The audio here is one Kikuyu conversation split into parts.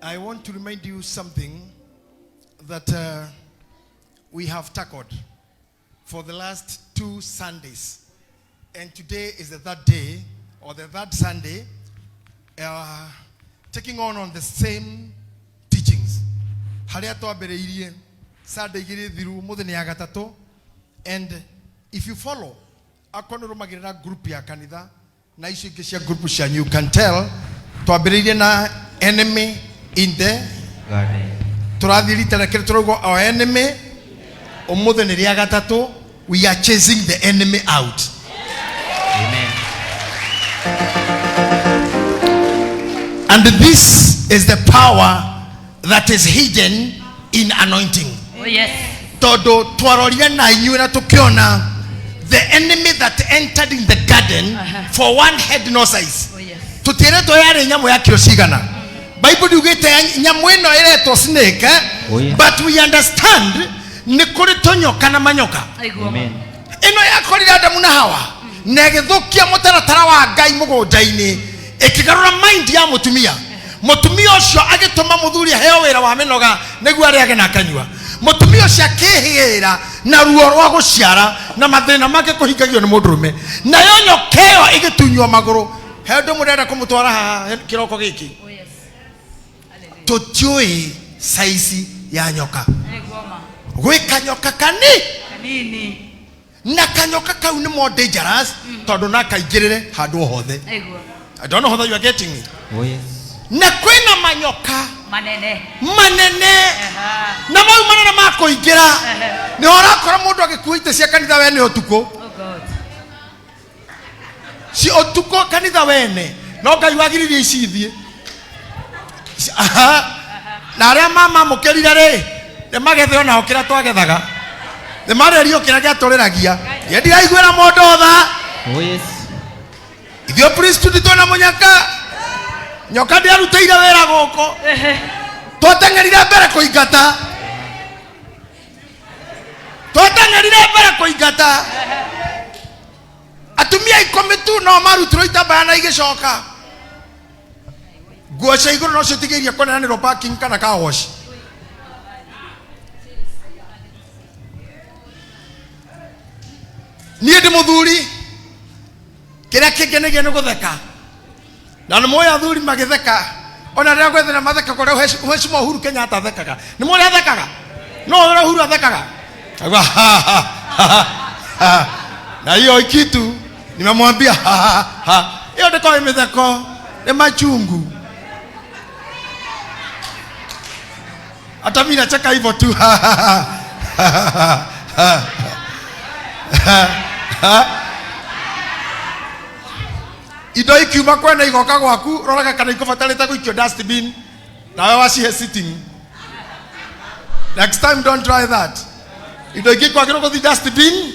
I want to remind you something that we have tackled for the last two Sundays. And today is the third day, or the third Sunday, taking on the same teachings. Harĩa twambĩrĩirie Sunday igĩrĩ thiru, ũmũthĩ nĩ ya gatatũ. And if you follow, akorwo nĩ ũrũmagĩrĩra group ya kanitha na icio ingĩ cia group cianyu, you can tell twambĩrĩirie na enemy in the garden. Tũrathiĩ rita rĩa kerĩ tũrauga our enemy. Ũmũthĩ nĩ rĩa gatatũ, we are chasing the enemy out. Amen. And this is the power that is hidden in anointing. Oh yes. Tondũ twarorire na inyuĩ na tũkĩona the enemy that entered in the garden for one had no size. Oh yes. Tũtiĩrĩtwo yarĩ nyamũ ya kiro cigana. Bible ndiugĩte nyamũ ĩno ĩretwo snake, eh? Oh, yeah. But we understand nĩ kũrĩ tũnyoka na manyoka. Aiguo. Amen. Ĩno yakorire Adamu na Hawa na ĩgĩthũkia mũtaratara wa Ngai mũgũnda-inĩ, ĩkĩgarũra mind ya mũtumia. Mũtumia ũcio agĩtũma mũthuri aheo wĩra wa mĩnoga nĩguo arĩage na akanyua. Mũtumia ũcio akĩhĩra na ruo rwa gũciara na mathĩna make kũhingagio nĩ mũndũrũme, nayo nyoka ĩyo ĩgĩtunywo magũrũ. He ũndũ mũrenda kũmũtwara haha kĩroko gĩkĩ. Oh yes. Hallelujah. Tũtiũĩ saizi ya nyoka. Aiguo ma. Gwĩ kanyoka kani Kanini. na kanyoka kau nĩ more dangerous tondũ no akaingĩrĩre handũ o hothe. Aiguo. I don't know whether you are getting me. Oh yes. Na kwĩna manyoka Manene. manene Aha. na mau manene ma kũingĩra Ehe. nĩ ũrakora mũndũ agĩkua itĩ cia kanitha wene ũtukũ. Oh God. Ci ũtukũ kanitha wene no Ngai wagiririe ici ithiĩ. Aha. Na arĩa mamamũkĩrire rĩ nĩ magethe onao kĩrĩa twagethaga, nĩ marerio kĩrĩa gĩatũrĩragia. Niĩ ndiraiguĩra mũndũ tha. Oh yes. Ithuĩ priesthood twĩna mũnyaka nyoka ndĩarutĩire wĩra gũkũ. Ehe. Twateng'erire mbere kũingata, twateng'erire mbere kũingata atumia ikũmi tu no marutirwo itambaya na igĩcoka nguo cia igũrũ no citigĩirie kũneanĩrwo parking kana car wash. Niĩ ndĩ mũthuri, kĩrĩa kĩngenagia nĩ gũtheka, na nĩ mũĩ athuri magĩtheka ona rĩrĩa gwethera matheka kũrĩa Mheshimiwa Uhuru Kenyatta athekaga, nĩ mũĩ ũrĩa athekaga, no ũrĩa Uhuru athekaga. Akauga, ha, ha, ha, ha. Na hiyo kitu nimemwambia ha, ha, ha. Hiyo ndiko mitheko ni machungu. Hata mimi nacheka hivyo tu. Ha, ha, ha, ha, ha, ha. Indo ikiuma kwena igoka gwaku, roraga kana ikubatarĩte gũikio dustbin, nawe wacihe sitting. Next time don't try that. Indo ingĩ kwagĩrĩirwo gũthiĩ dustbin,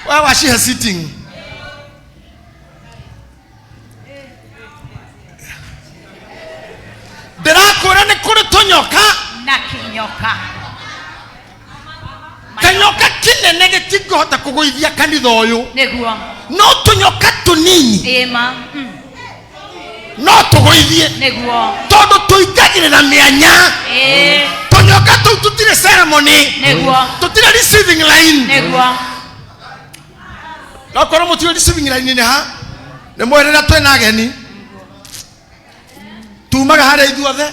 we wacihe sitting. Ndĩrakwĩra nĩ kũrĩ tũnyoka Na kinyoka. Kanyoka kĩnene gĩtingĩhota kũgũithia kanitha ũyũ. Nĩguo. No tũnyoka tũnini Ĩma. No tũgũithie. Nĩguo. Tondũ tũingagĩrĩra mĩanya. Ĩĩ. Tũnyoka tũu tũtirĩ ceremony. Nĩguo. Tũtirĩ receiving line. Nĩguo. No korwo mũtiũĩ receiving line nĩ ha, nĩ mwĩ rĩrĩa twĩna ageni tumaga harĩa ithuothe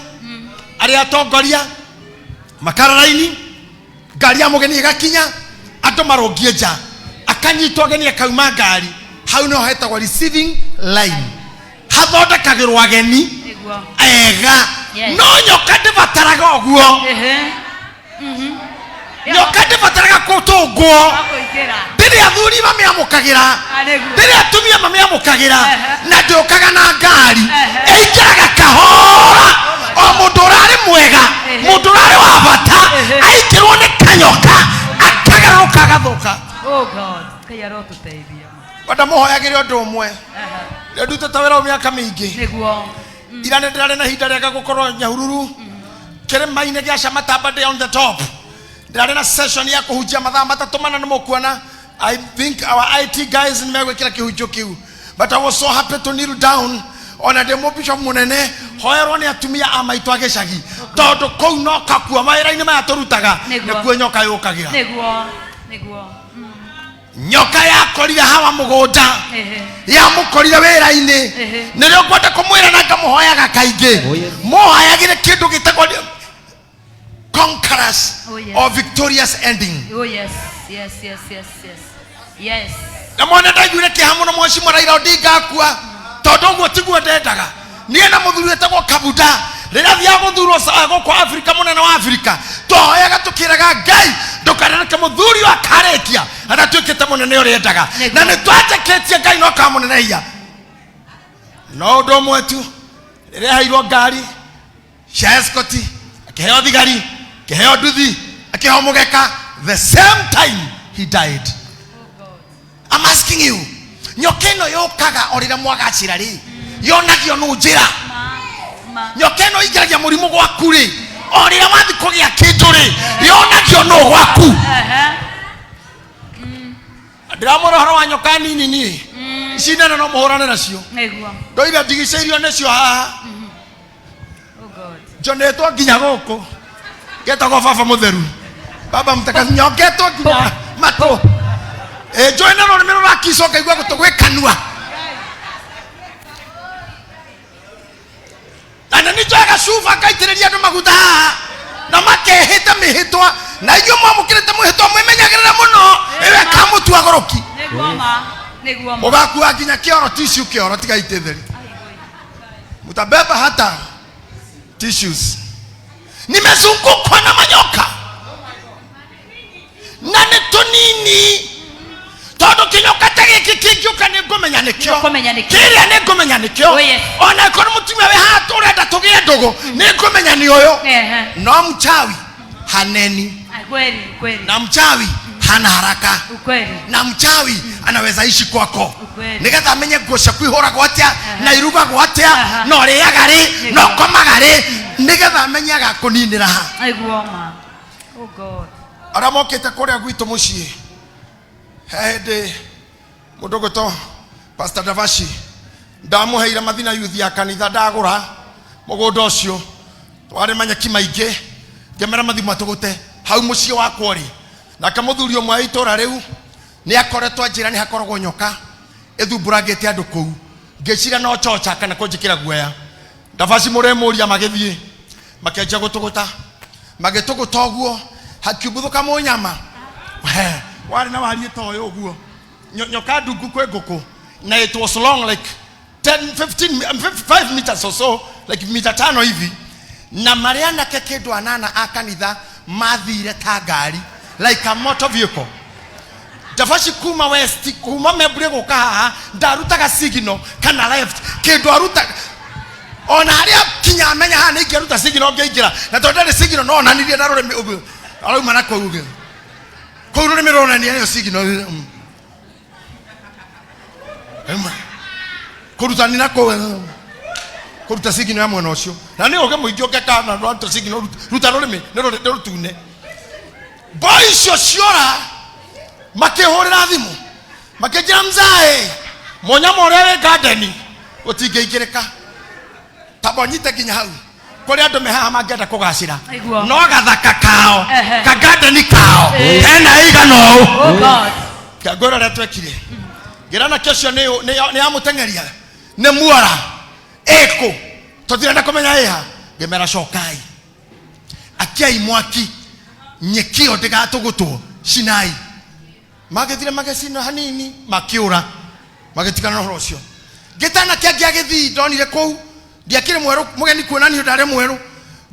arĩa atongoria makara raini, ngari ya mũgeni ĩgakinya, andũ marũngiĩ nja, akanyitwo ageni akauma ngari, hau nĩho hetagwo receiving line, hathondekagĩrwo ageni Nĩguo. ega. Yes. No nyoka ndĩbataraga ũguo. Ehe. Nyoka ndĩbataraga kũtũngwo. Wakũingĩra. Ndĩrĩ athuri mamĩamũkagĩra. Ah, nĩguo. Ndĩrĩ atumia mamĩamũkagĩra. Ehe. Na ndĩũkaga na ngari. Ehe. Ĩingĩraga kahora. Oh my O mũndũ ũrarĩ mwega, Ehe. mũndũ ũrarĩ wa bata, Ehe. aingĩrwo nĩ kanyoka akagarũrũka agathũka. Oh God. Ngai arotũteithia. Wenda mũhoyagĩre ũndũ ũmwe. Aha. Rĩu ndutĩte wĩra ũyũ mĩaka mĩingĩ. Nĩguo. Ira nĩ ndĩrarĩ na ihinda rĩega gũkorwo Nyahururu kĩrĩma-inĩ gĩa Camatamba, ndĩ on the top. Ndĩrarĩ na session ya kũhunjia mathaa matatũ mana, nĩ mũkuona. I think our IT guys nĩ megwĩkĩra kĩhunjio kĩu, but I was so happy to kneel down. Ona ndĩ mũbishop mũnene, hoerwo nĩ atumia a maitũ a gĩcagi, tondũ kũu no kakua mawĩra-inĩ maya tũrutaga. Nĩguo. Nĩkuo nyoka yũkagĩra. Nĩguo, nĩguo. Nyoka yakorire Hawa mũgũnda, Ehe. yamũkorire wĩra-inĩ. Ehe. Nĩrĩo ngwenda kũmwĩra na ngamũhoyaga kaingĩ, Oh, yes. mũhoyagĩre kĩndũ gĩtagwo conquerors Oh, yes. or victorious ending. Oh yes. Na mwana ndaiguire kĩeha mũno mwecimu Raila Odinga akua, tondũ ũguo tiguo ndendaga. Niĩ na mũthuri wĩtagwo Kabuda, rĩrĩa thiaga gũthurwo gũkũ Afrika, mũnene wa Afrika, twahoyaga tũkĩraga Ngai, ndũkanareke mũthuri ũyũ akarĩkia atatuĩkĩte mũnene ũrĩa endaga. Nĩguo. Na nĩ twetĩkĩtie Ngai no kamũnenehia. No ũndũ ũmwe tu, rĩrĩa aheirwo ngari cia escort, akĩheo thigari, akĩheo nduthi, akĩheo mũgeka, the same time he died. I'm asking you, nyoka ĩno yũkaga o rĩrĩa mwagacĩra rĩ, yonagio nũ njĩra? Ma ma. Nyoka ĩno ingĩragia mũrimũ gwaku rĩ, o rĩrĩa wathi kũgĩa kĩndũ rĩ, yonagio nũ gwaku? Ehe. Ndĩramwĩra ũhoro wa nyoka nini niĩ, ici nene no mũhũrane nacio. Nĩguo. Ndoire ndigicĩirio nĩcio haha. Oh God. Njonetwo nginya gũkũ, getagwo baba mũtheru, baba mtakatifu, nyongetwo nginya matũ. Ĩ, njũĩ na rũrĩmĩ rũrakica, ũkaigua gũtũ gwĩ kanua. Na nĩ njoyaga cuba ngaitĩrĩria andũ maguta haha na makehĩta mĩhĩtwa, na inyuĩ mwamũkĩrĩte mwĩhĩtwa mwĩmenyagĩrĩre mũno, ĩwe kamũtua gũrũki. Nĩguo ma. Nĩguo ma. Ũgakua nginya kĩoro, tissue kĩoro tigaitĩ theri, mtabeba hata tissues. Nimezungukwa na manyoka na nĩ tũnini, tondũ kĩnyoka ta gĩkĩ kĩngĩũka nĩ ngũmenya nĩkĩo. Nĩũkũmenya nĩkĩo. Kĩrĩa nĩ ngũmenya nĩkĩo. Oh, yes. Ona ĩkorwo mũtumia wĩ haha tũrenda tũgĩe ndũgũ, nĩ ngũmenya nĩ ũyũ. Ehe. No mchawi haneni. Ah, kweli kweli. Na mchawi hana haraka. Ukweli. Na mchawi anaweza ishi kwako Ukweli. nigetha amenye nguo ciaku ihũragwo atĩa na irugagwo atĩa, na ũrĩaga rĩ na ũkomaga rĩ, nigetha amenye agakũninĩra ha. Nĩguo ma. Oh God. Arĩa mokĩte kũrĩa gwitũ mũciĩ, he hĩndĩ mũndũ ũgwĩtwo Pastor Davashi ndamũheire mathina yuthi ya kanitha, ndagũra mũgũnda ũcio warĩ manyeki maingĩ, ngĩmera mathi matũgũte hau mũciĩ wakwa rĩ. Nake mũthuri ũmwe wa itũra rĩu nĩ akoretwo anjĩra nĩ hakoragwo nyoka ĩthumbũrangĩte andũ kũu. Ngĩciria no chocha kana kũnjĩkĩra guoya. Ndavaci mũremũria, magĩthiĩ makĩanjia gũtũgũta, magĩtũgũta ũguo hakiumbuthũka mũnyama. We, warĩ na wariĩ ta ũyũ ũguo. Nyoka ndungu kwĩ ngũkũ, na it was long like 10 15 5 meters or so, like mita 5 hivi. Na marĩ anake kĩndũ anana a kanitha mathire ta ngari, like a motor vehicle. Ndabaci kuma west, kuma Membure gũka haha, ndarutaga signal kana left kĩndũ aruta ona harĩa kinya amenya haha nĩ ingĩaruta signal ngĩingĩra, na tondũ ndarĩ signal no onanirie na rũrĩmĩ ũguo arauma na kũu ũguo, kũu rũrĩmĩ rũronania nĩyo signal. Kũrutani na kũu kũruta signal ya mwena ũcio, na nĩ ũgĩ mũingĩ ũngĩka na rũruta signal, ruta rũrĩmĩ nĩ rũtune. Boy icio ciora makĩhũrĩra thimũ makĩnjĩra, "Mzae, mũnyama ũrĩa wĩ gardeni gũtingĩingĩrĩka." Tamba ũnyite nginya hau, kũrĩ andũ me haha mangĩenda kũgacĩra, Aigua. no gathaka kao, Ehe. kagadeni kao Eh. hena igana ũũ. Oh God. Ngwĩra ũrĩa twekire, ngĩra nake ũcio nĩ yamũteng'eria nĩ muora ĩkũ, tũtirenda kũmenya ĩha. Ngĩmera, "Cokai, akiai mwaki nyeki ĩyo ndĩgatũgũtwo, cinai." Magĩthire magĩcina hanini, makĩũra, magĩtigana na ũhoro ũcio. Ngĩtana kĩangĩ agĩthii ndonire kũu, ndiakĩrĩ mwerũ mũgeni kuonanio ndarĩ mwerũ,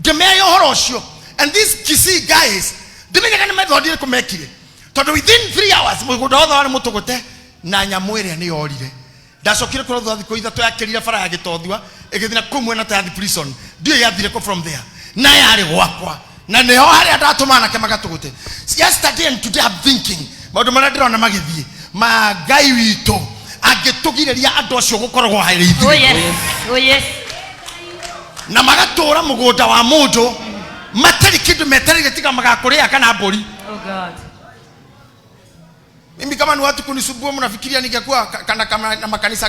ngĩmea ũhoro ũcio. And these Kisii guys, ndimenyaga nĩ method ĩrĩkũ mekire, tondũ within 3 hours mũgũnda wothe warĩ mũtũgũte na nyamũ ĩrĩa nĩ yorire. Ndacokire kũrora thutha thikũ 3, yakĩrire bara ya Gĩtothua ĩgĩthiĩ na kũu mwena ta yathi prison, ndiũĩ yathire kũ from there, na yarĩ gwakwa na nĩho harĩa ndatũma anake magatũgũte. Yesterday and today I'm thinking maũndũ marĩa ndĩrona magĩthiĩ ma Ngai witũ angĩtũgirĩria andũ acio gũkoragwo harĩ Oh ithuĩ yes. Oh yes. na magatũra mũgũnda wa mũndũ matarĩ kĩndũ metereire tiga magakũrĩa kana mbũri. Oh God. Mimi kama ni watu kunisumbua, mnafikiria ningekuwa kana kama na makanisa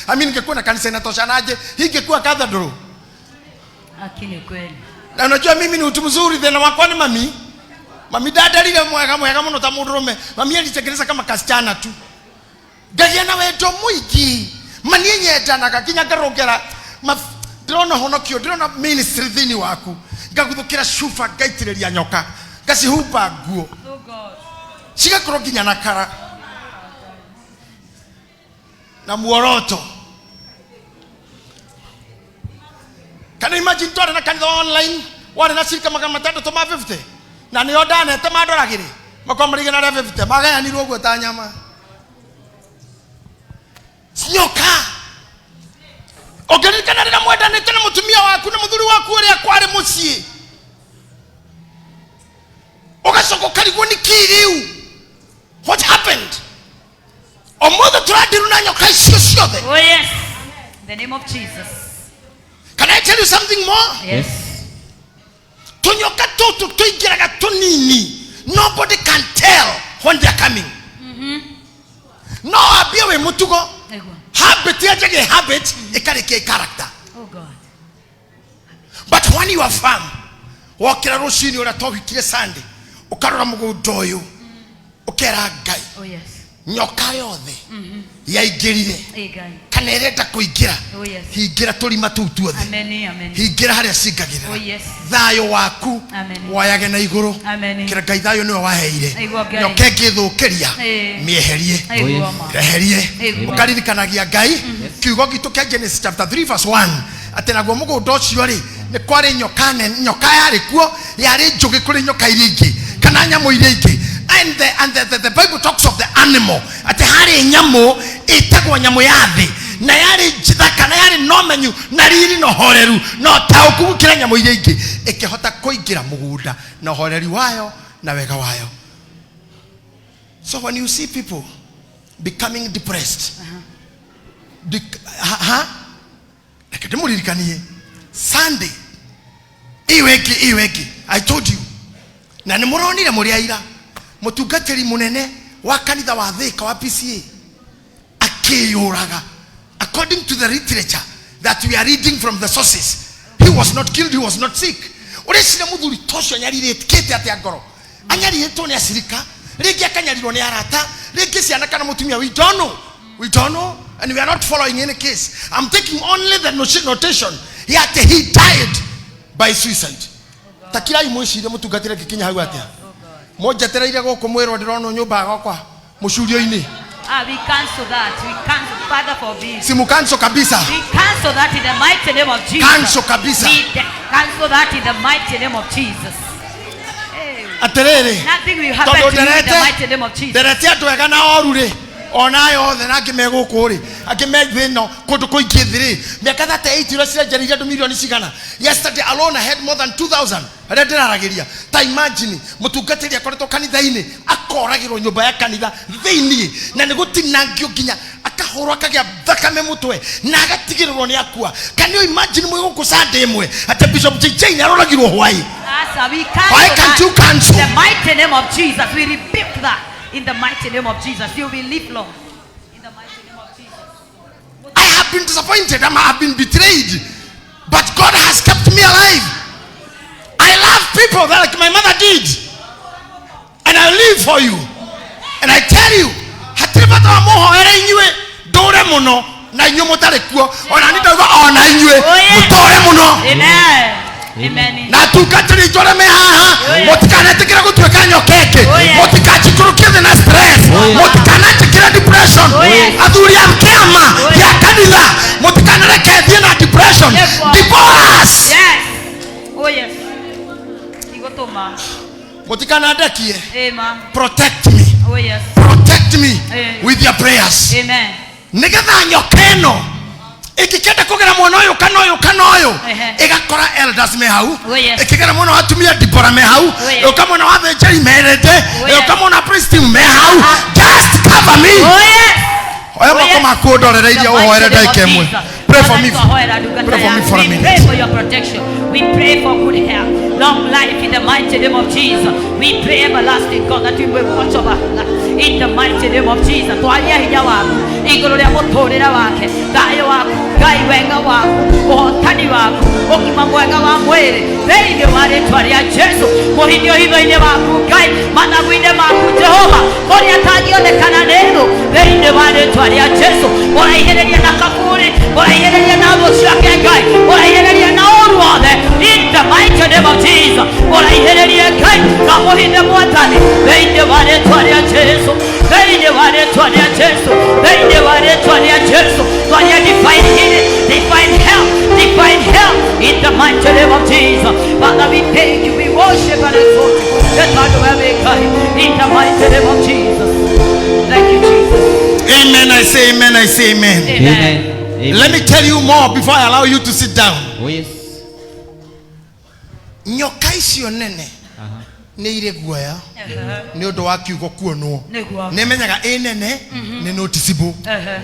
I mean, ningekuwa na kanisa inatoshanaje? Hii ingekuwa cathedral. Lakini kweli. Na unajua mimi ni mtu mzuri tena wakwa ni mami. Mami dada lile mwega mwega muno ta mundurume. Mami alitengeneza kama kasichana tu. Ngagia na wendo muingi. Mani nyendanaga nginya ngarongera. Ndĩrona honokio, ndĩrona ministry thĩinĩ waku. Ngaguthũkĩra cuba ngaitĩrĩria nyoka. Ngacihumba nguo. Oh God. Cigakorwo nginya na kara. Na muoroto. Can you imagine twarĩ na kanitha wa online warĩ na cirika 650 na nĩo ndanete mandoragĩrĩ makorwo marĩ 150 magayanirwo ũguo ta nyama. Nyoka. Ũngĩririkana rĩrĩa mwendanĩte na mũtumia waku na mũthuri waku ũrĩa kwarĩ mũciĩ, ũgacoka ũkarigwo nĩ kĩ rĩu? What happened? Ũmũthĩ tũrandirwo na nyoka icio ciothe. Oh yes. In the name of Jesus. Can I tell you something more? Yes. Tunyoka tutu tuingiraga tunini. Nobody can tell when they are coming. No ambie wi mutugo. Nĩguo. Habit ya njege habit ikarikia character. Oh God. But when you are firm, wokira rucini uria twahikire Sunday, ukarora mugunda uyu, ukera Ngai, Oh yes. nyoka yothe yaingirire Hey Ngai. kana ĩrenda kũingĩra, Oh yes. hingĩra tũrima tũu tuothe, Amen. Amen. hingĩra harĩa cingagĩrĩra. Oh yes. Thayũ waku Amen. woyage na igũrũ. Amen. Kĩra Ngai thayũ nĩwe waheire. Aigua Ngai. Nyoka ĩngĩthũkĩria mĩeherie. Aigua ma. Reherie. Aigua. Ũkaririkanagia Ngai kiugo gitũ kĩa Genesis chapter 3 verse 1 atĩ naguo mũgũnda ũcio rĩ nĩ kwarĩ nyoka nene, nyoka yarĩ kuo yarĩ njũgĩ kũrĩ nyoka iria ingĩ kana nyamũ iria ingĩ. And the Bible talks of the animal atĩ harĩ nyamũ ĩtagwo nyamũ ya thĩ na yarĩ njithaka na yarĩ na ũmenyu na riri na ũhoreru na ũtaũku gũkĩra nyamũ iria ingĩ, ĩkĩhota kũingĩra mũgũnda na ũhoreri wayo na wega wayo. So when you see people becoming depressed, reke ndĩmũririkanie Sunday ĩyo ĩngĩ, I told you, na nĩ mũronire mũrĩ aira mũtungatĩri mũnene wa kanitha wa Thika wa PCA akĩyũraga. According to the literature that we are reading from the sources, he was not killed, he was not sick. Ũreciria mũthuri ta ũcio anyarirĩkĩte atĩa ngoro? Anyarirĩtwo nĩ acirika, rĩngĩ akanyarirwo nĩ arata, rĩngĩ ciana kana mũtumia. We don't know. We don't know, and we are not following any case. I'm taking only the notation yet he died by suicide. Takirai mwĩcirie mũtungatĩri angĩkinya hau atĩa? Mũnjetereire gũkũ mwĩrwo ndĩronwo nyũmba gwakwa mũcurio-inĩ. We cancel that. We cancel. Father forbid. Simu cancel kabisa. We cancel that in the mighty name of Jesus. Cancel kabisa. We cancel that in the mighty name of Jesus. Hey. Atĩrĩrĩ, Nothing will happen tondũ to you in the nderete mighty name of Jesus. nderete andũ ega na oru rĩ, ona aya othe na angĩ me gũkũ rĩ, angĩ me thĩ ĩno kũndũ kũingĩ thĩ rĩ, mĩaka 38 iria cirenjereirie andũ milioni cigana. Yesterday alone I had more than 2000 arĩa ndĩraragĩria. Ta imagine mũtungatĩri akoretwo kanitha-inĩ akoragĩrwo nyũmba ya kanitha thĩiniĩ na nĩ gũtinangio nginya akahũrwo akagĩa thakame mũtwe na agatigĩrĩrwo nĩ akua. Can you imagine mwĩ gũkũ Sunday ĩmwe atĩ Bishop JJ nĩ aroragirwo hwaĩ? Asa, we cancel Why can't that. you cancel? In the mighty name of Jesus, we rebuke that. In the mighty name of Jesus, you will live long. In the mighty name of Jesus. I have been disappointed. I have been betrayed. But God has kept me alive. I love people like my mother did. And I live for you. And I tell you, hatirĩ bata wa mũhoere inyuĩ ndũre mũno na inyuĩ mũtarĩ kuo. Ona niĩ ndauga ona inyuĩ Oh, yes. mũtũre mũno. Amen. Amen. Na atungatĩri aitũ arĩa me haha, Oh, yes. mũtikanetĩkĩre gũtuĩka nyoka ĩngĩ. Oh, yes. Mũtikanjikũrũkie thĩ na stress. Oh, yes. Mũtikananjĩkĩre depression. Oh, yes. Athuri a kĩama Oh, yes. gĩa kanitha, mũtikanareke thiĩ na depression. Yes, Lord. Divorce. Yes. Oh yes. Igũtũma. Mũtikanandekie. Amen. Protect me. Oh yes. Protect me Amen. with your prayers. Amen. Nĩgetha nyoka ĩno ĩngĩkĩenda kũgera mwena ũyũ kana ũyũ kana ũyũ, Ehe. ĩgakora elders me hau, Oh, yes. ĩkĩgera mwena wa atumia Dibora me hau, Oh, yes. ĩũka mwena wa athĩnjĩri merete, Oh, yes. ĩũka mwena wa priest team me hau. Just cover me. Oh yes. Oya Oh, moko yes. maku ũndorereirie The ũhoere mighty name ndagĩka of ĩmwe. Jesus. Pray for me. Father, Pray for me for a We minute. pray for your protection. We pray for good health. Long life in the mighty name of Jesus. We pray, everlasting God, that you will watch over her in the mighty name of Jesus. Twaria hinya waku igũrũ rĩa mũtũrĩre wake, thayũ waku Ngai, wega waku, ũhotani waku, ũgima mwega wa mwĩrĩ thĩinĩ wa rĩtwa rĩa Jesu. Mũhinyio hitho-inĩ waku Ngai, mathagu-inĩ maku Jehova, kũrĩa atangĩonekana nĩ thũ thĩinĩ wa rĩtwa rĩa Jesu. Mũraihĩrĩrie na kaburi, mũraihĩrĩrie na thũ ciake Ngai, mũraihĩrĩrie na ũru wothe in the mighty name of Jesus. Mũraihĩrĩrie Ngai na mũhithe Mwathani thĩinĩ wa rĩtwa rĩa Jesu, thĩinĩ wa rĩtwa rĩa Jesu, thĩinĩ wa rĩtwa rĩa Jesu. Twaria divine healing, divine help, divine help in the mighty name of Jesus. Father, we thank you, we worship and exalt you. Let our Ngai in the mighty name of Jesus. Thank you, Jesus. Amen. I say amen. I say amen. Amen. Amen. Let me tell you more before I allow you to sit down. Oh yes. Nyoka icio nene nĩ irĩ guoya nĩ ũndũ wa kiugo kuonwo. Nĩguo. Nĩ menyaga ĩ nene nĩ noticeable.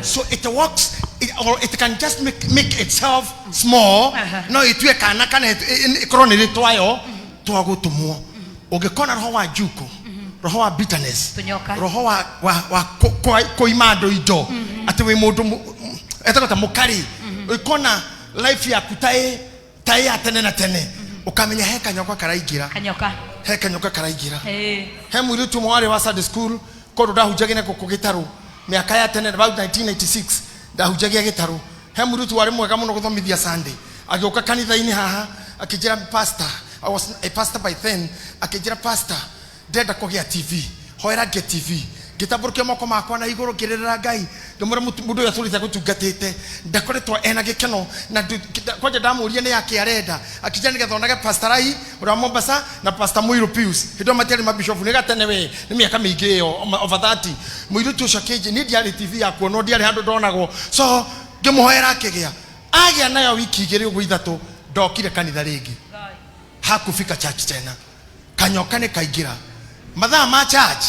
So it works it, or it can just make itself small. No ĩtue kana kana ĩkorwo nĩ rĩtwayo twagũtũmwo. Ũngĩkona roho wa njuko, roho wa bitterness, Tũnyoka. roho wa kũima andũ indo, atĩ wĩ mũndũ etagwo ta mũkari, ũkona life yaku ta ĩ ya tene na tene, ũkamenya he kanyoka karaingĩra. Kanyoka. He kanyoka karaingĩra. Eh. He mũirĩtu ũmwe warĩ wa Sunday school kũndũ ndahunjagia na gũkũ gĩtarũ mĩaka ya tene, about 1996 ndahunjagia gĩtarũ. He mũirĩtu warĩ mwega mũno gũthomithia Sunday, agĩũka kanitha-inĩ haha akĩnjĩra, "Pastor," I was a pastor by then, akĩnjĩra, "Pastor, ndĩrenda kũgĩa TV, hoera ngĩe TV." Ngĩtambũrũkia moko makwa na igũrũ, ngĩrĩrĩra Ngai, ngĩmwĩra mũndũ ũyũ atũrĩte gũtungatĩte ndakoretwo ena gĩkeno na kwanja ndamũria nĩ yake arenda, akĩnjĩra nĩgetha onage Pastor Rai ũrĩa wa Mombasa na Pastor Mũirũ Pius. Hĩndĩ ĩyo matiarĩ mabishofu, nĩ gatene we, nĩ mĩaka mĩingĩ ĩyo, over 30. Mũirĩtu ũcio akĩnjĩ niĩ ndiarĩ TV ya kuonwo, ndiarĩ handũ ndonagwo, so ngĩmũhoera akĩgĩa, agĩa nayo wiki 2 ũguo 3, ndokire kanitha rĩngĩ, hakufika church tena. Kanyoka nĩ kaingĩra mathaa ma church,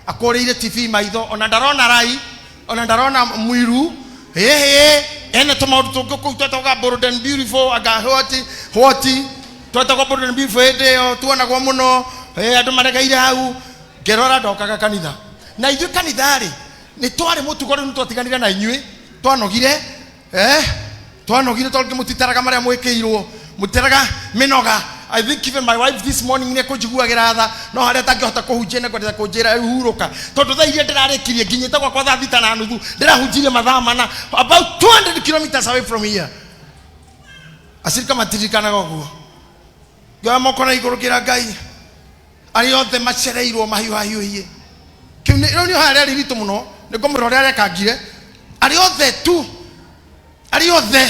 akũrĩire TV maitho, ona ndarona Rai, ona ndarona Mwiru, ĩhĩ ene tũmaũndũ tũngĩ kũu twetagwo Bold and Beautiful, anga what what twetagwo Bold and Beautiful hĩndĩ ĩyo tuonagwo mũno. Andũ maregeire hau, ngĩrora ndokaga kanitha na ithuĩ kanitha rĩ nĩ twarĩ mũtugo. Rĩu nĩ twatiganire na inyuĩ, twanogire, twanogire tondũ mũtitaraga marĩa mwĩkĩirwo, mũtitaraga mĩnoga. I think even my wife this morning nĩ ekũnjiguagĩra tha, no harĩa atangĩhota kũhunjia nĩ kwendete kũnjĩra, "Rĩu hurũka," tondũ thaa iria ndĩrarĩkirie nginyĩte gwakwa thaa 6:30, ndĩrahunjirie mathaa 4 about 200 kilometers away from here. Acirika matiririkanaga ũguo. Ngĩoya moko na igũrũ, ngĩra Ngai, arĩa othe macereirwo mahiũhahiũhie kĩu rĩu nĩ harĩa rĩritũ mũno, nĩ ngũmwĩra ũrĩa arekangire. Arĩa othe tu, arĩa othe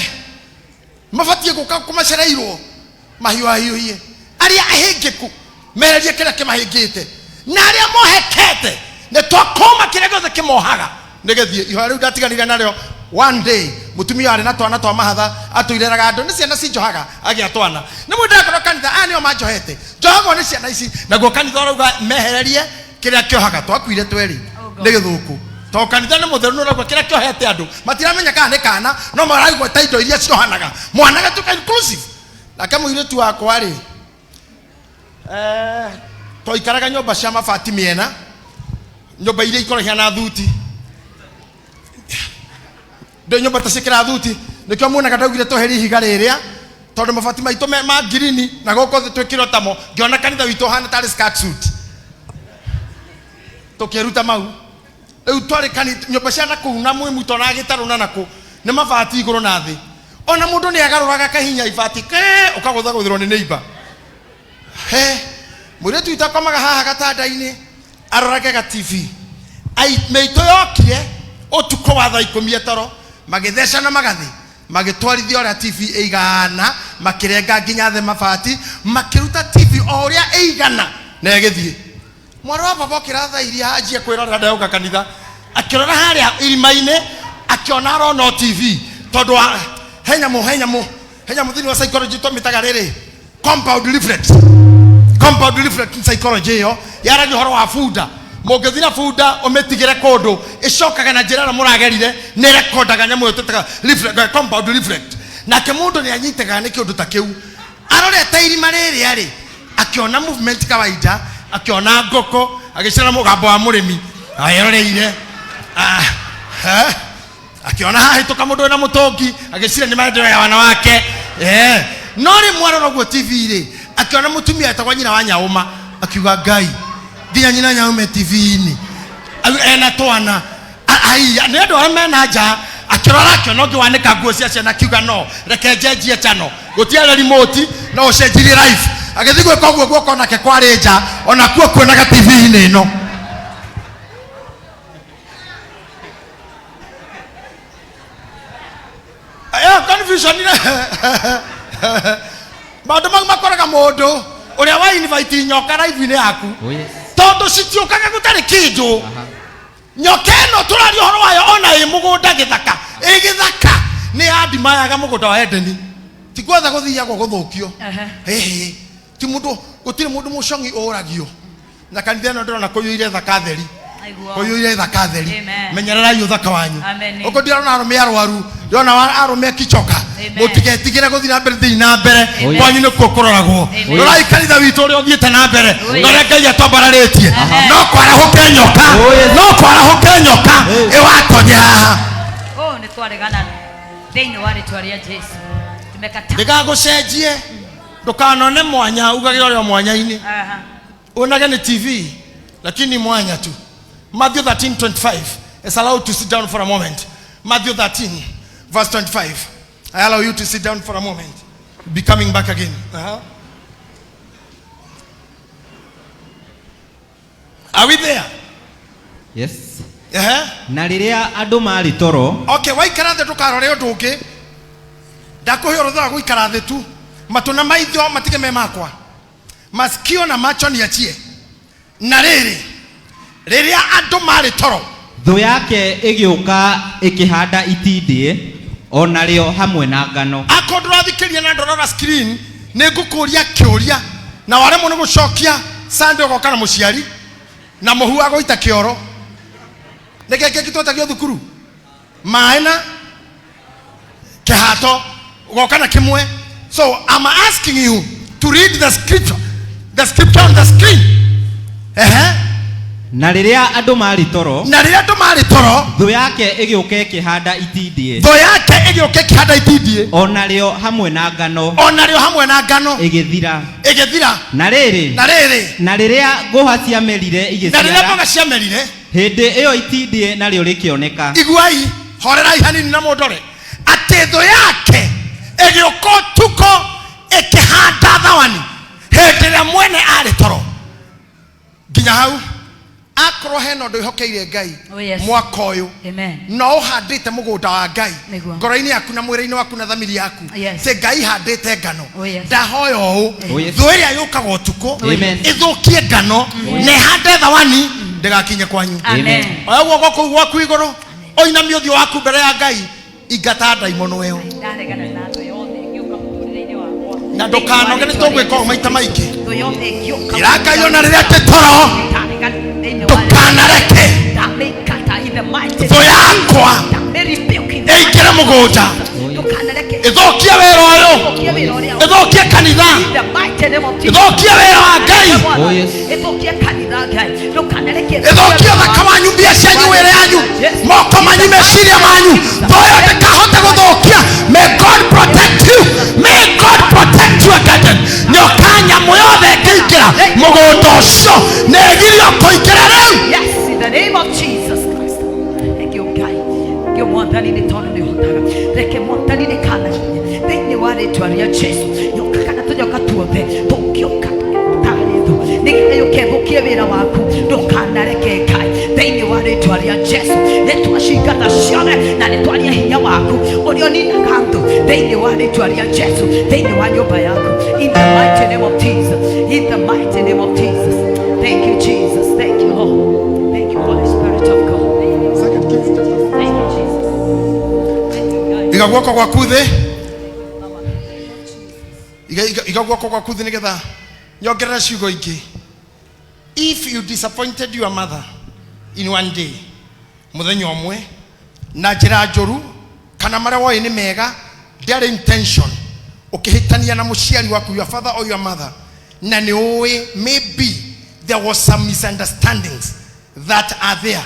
mabatiĩ gũka kũmacereirwo mahiũhahiũhie, arĩa ahĩngĩku mererie kĩrĩa kĩmahĩngĩte, na arĩa mohekete nĩ twakũma kĩrĩa gĩothe kĩmohaga nĩgĩthiĩ. Ihoya rĩu ndatiganire narĩo. One day mũtumia warĩ na twana twa mahatha, atũireraga andũ nĩ ciana cinjohaga, agĩa twana nĩ mũndũ ndakorwo kanitha, aya nĩo manjohete, njohagwo nĩ ciana ici, naguo kanitha ũrauga mehererie kĩrĩa kĩohaga. Twakuire twerĩ nĩ gĩthũkũ tondũ kanitha nĩ mũtheru, nĩ ũraigua kĩrĩa kĩohete andũ matiramenya kana nĩ kana, no maraigua ta indo iria ciohanaga mwana gatuĩka inclusive. Nake mũirĩtu wakwa rĩ, twaikaraga nyũmba cia mabati mĩena, nyũmba iria ikoragwo ihana thuti, ndĩ nyũmba ta ciĩkĩra thuti, nĩkĩo muonaga ndaugire tweherie ihiga rĩrĩa, tondũ mabati maitũ ma ngirini na gũkũ thĩ twĩkĩrwo tamo. Ngĩona kanitha witũ ũhana tarĩ skirt suit, tũkĩruta mau. Rĩu twarĩ nyũmba cia nakũu na mwĩmuto na gĩtarũ na nakũ nĩ mabati igũrũ na thĩ, ona mũndũ nĩ agarũraga kahinya ibati ke ũkagũthagũthĩrwo nĩ neighbor. He mũirĩtu witũ akomaga haha gatanda-inĩ arorage ga TV. Ai mĩitũ yokire ũtukũ wa thaa 10 etoro, magĩthecana magathĩ, magĩtwarithia ũrĩa TV ĩigana, makĩrenga nginya thĩ mabati, makĩruta TV o ũrĩa ĩigana na ĩgĩthiĩ. Mwarĩ wa baba okĩra thaa iria anjie kwĩrorera, ndegũka kanitha, akĩrora harĩa irima-inĩ, akĩona arona o TV, tondũ wa he nyamũ thĩinĩ wa psychology tũmĩtaga rĩrĩ compound reflex. Compound reflex psychology ĩyo yaragia ũhoro wa bunda. Mũngĩthiĩ na bunda ũmĩtigĩre kũndũ, ĩcokaga na njĩra ĩrĩa mũragerire, nĩ rekondaga nyamũ ĩyo twĩtaga compound reflex. Nake mũndũ nĩ anyitĩkaga nĩ kĩũndũ ta kĩu, arorete irima rĩrĩa rĩ Akiona movement kawaida, akiona ngũkũ, agĩcera mũgambo wa mũrĩmi, ayeroreire. Ah, eh? Akiona hahĩtũka mũndũ wĩna mũtũngi, agĩciria nĩ maendeleo ya wanawake. Eh. No rĩmwe arora ũguo TV rĩ, akiona mũtumia etagwo nyina wa Nyaũma, akiuga Ngai, nginya nyina Nyaũma e TV-inĩ. Ena twana. Ai, nĩ andũ arĩa mena nja, akĩrora akĩona ũngĩ wanĩka nguo cia ciana, akiuga no reke njenjie channel, gũtiarĩ remote, no ũcenjirie life. Agĩthiĩ gwĩka ũguo, guoko nake kwarĩ nja, onakuo kuonaga TV-inĩ ĩno. Confusion maũndũ mau makoraga mũndũ ũrĩa wa invite nyoka live-inĩ yaku. Oh yes. Tondũ citiũkaga gũtarĩ kĩndũ. Nyoka ĩno tũraria ũhoro wayo ona ĩ mũgũnda gĩthaka, ĩ gĩthaka nĩ yandimayaga mũgũnda wa Edeni, ti gwothe gũthiagwo gũthũkio. Ĩhĩ, ti mũndũ, gũtirĩ mũndũ mũcong'i ũragio na kanitha ĩno ndĩrona kũiyũire thaka theri. Aiguo. Kũiyũire thaka theri. Amen. Menyererai ũthaka wanyu. Amen. Ũguo ndirona arũme arwaru, ndĩrona arũme akicoka. Amen. Mũtigetigĩre gũthiĩ na mbere, thiĩ na mbere. Amen. Kwanyu nĩkuo kũroragwo. Amen. Rorai kanitha witũ ũrĩa ũthiĩte na mbere, Oh, yes. na ũrĩa Ngai atwambararĩtie. Amen. No kwarahũke nyoka, Oh, yes. no kwarahũke nyoka ĩwatonye haha. Oh, nĩ twaregana thĩinĩ wa rĩtwa rĩa Jesu. Tumekataa. Ndĩgagũcenjie, ndũkanone mwanya ugagĩra ũrĩa mwanya-inĩ. Aha. Unage ni TV lakini mwanya tu. Matthew 13:25. It's allowed to sit down for a moment. Matthew 13 verse 25. I allow you to sit down for a moment. Be coming back again. Are we there? Yes. Uh-huh. Na rĩrĩa andũ marĩ toro. Okay, waikara thĩ ndũkarore ũndũ ũngĩ. Ndakũhe ũrũtha wa gũikara thĩ tu. Matũ na maitho matige me makwa. Masikio na macho niachie. Na rĩrĩ, rĩrĩa andũ marĩ toro, thũ yake ĩgĩũka ĩkĩhanda itindiĩ onarĩo hamwe na ngano. Akorwo ndũrathikĩrĩria na ndũrora screen, nĩ ngũkũria kĩũria na waremwo nĩ gũcokia, Sunday ũgoka na mũciari na mũhu wa gũita kĩoro. Nĩkĩ kĩngĩ twetagio thukuru? Maĩ na kĩhato, ũgoka na kĩmwe. So I'm asking you to read the scripture, the scripture on the screen. Ehe. Na rĩrĩa andũ marĩ toro, na rĩrĩa andũ marĩ toro, thũ yake ĩgĩũka ĩkĩhanda itindiĩ thũ yake ĩgĩũka ĩkĩhanda itindiĩ onarĩo hamwe na ngano onarĩo hamwe na ngano ĩgĩthira. Ĩgĩthira. Na rĩrĩ, na rĩrĩ, na rĩrĩa ngũha ciamerire na rĩrĩa igĩciara, mboga ciamerire, hĩndĩ ĩyo itindiĩ narĩo rĩkĩoneka. Iguai, horerai hanini na mũndore atĩ thũ yake ĩgĩũka ũtukũ ĩkĩhanda thawani hĩndĩ ĩrĩa mwene arĩ toro. Nginya hau akorwo hena ũndũ wĩhokeire Ngai. Oh, yes. Mwaka ũyũ Amen. no ũhandĩte mũgũnda wa Ngai Nĩguo. ngoro-inĩ yaku na mwĩrĩ-inĩ waku na thamiri yaku. Yes. Tĩ Ngai handĩte ngano. Oh, yes. Ndahoya ũũ, Oh, yes. thũ ĩrĩa yũkaga ũtukũ Amen. ĩthũkie ngano na ĩhande thawani ndĩgakinye kwanyu. Amen. Oya guoko kũu gwaku igũrũ, ũinamie ũthiũ waku mbere ya Ngai, ingata ndaimono ĩyo. Ndaregana na thũ yothe ĩngĩũka mũtũrĩre-inĩ wakwa. Na ndũkanoge, nĩ tũgwĩka ũũ maita maingĩ. Thũ yothe ĩngĩũka Ĩra Ngai ona rĩrĩa ndĩ toro, Ndaregana thĩinĩ wa ndũkanareke Ndamĩingata in the mighty thũ yakwa Ndamĩrebuke in the ĩingĩre mũgũnda, Ndũkanareke ĩthũkie wĩra ũyũ, ĩthũkie wĩra ũrĩa ĩthũkie kanitha, In the mighty name of Jesus. ĩthũkie wĩra wa Ngai, Oh, yes. Ĩthũkie kanitha Ngai. Ndũkanareke ĩthũkie ũthaka wanyu, mbia cianyu, wĩra yanyu, moko manyu, meciria manyu. Thũ ĩyo ndĩkahote gũthũkia. May God protect you. May God protect your garden. Nyoka nyamũ yothe ĩngĩingĩra mũgũnda ũcio nĩ ĩgirio kũingĩra rĩu. Yes, in the name of Jesus Christ. Thank you, Ngai. Thank you, Mwathani, nĩ tondũ nĩ ũhotaga. Reke Mwathani nĩ kana thĩinĩ wa rĩtwa rĩa Jesu. Nyoka kana tũnyoka tuothe tũngĩũka tarĩ thũ nĩgetha yũke ĩthũkie wĩra waku, ndũkanareke Ngai thĩinĩ wa rĩtwa rĩa Jesu. Nĩ twacingata ciothe na nĩ twaria hinya waku ũrĩa ũninaga thũ thĩinĩ wa rĩtwa rĩa Jesu thĩinĩ wa nyũmba yaku. In the mighty name of Jesus. In the mighty name of Jesus. Thank you, Jesus. Thank you, Lord. Thank you, Holy Spirit of God. Thank you, Jesus. Thank you, God. Iga guoko gwaku thĩ. Iga guoko gwaku thĩ nĩgetha nyongerere ciugo ingĩ. If you disappointed your mother in one day, mũthenya ũmwe na njĩra njũru kana marĩa woĩ nĩ mega, ndĩarĩ intention, ũkĩhĩtania na mũciari waku, your father or your mother, Na nĩ ũĩ maybe there was some misunderstandings that are there.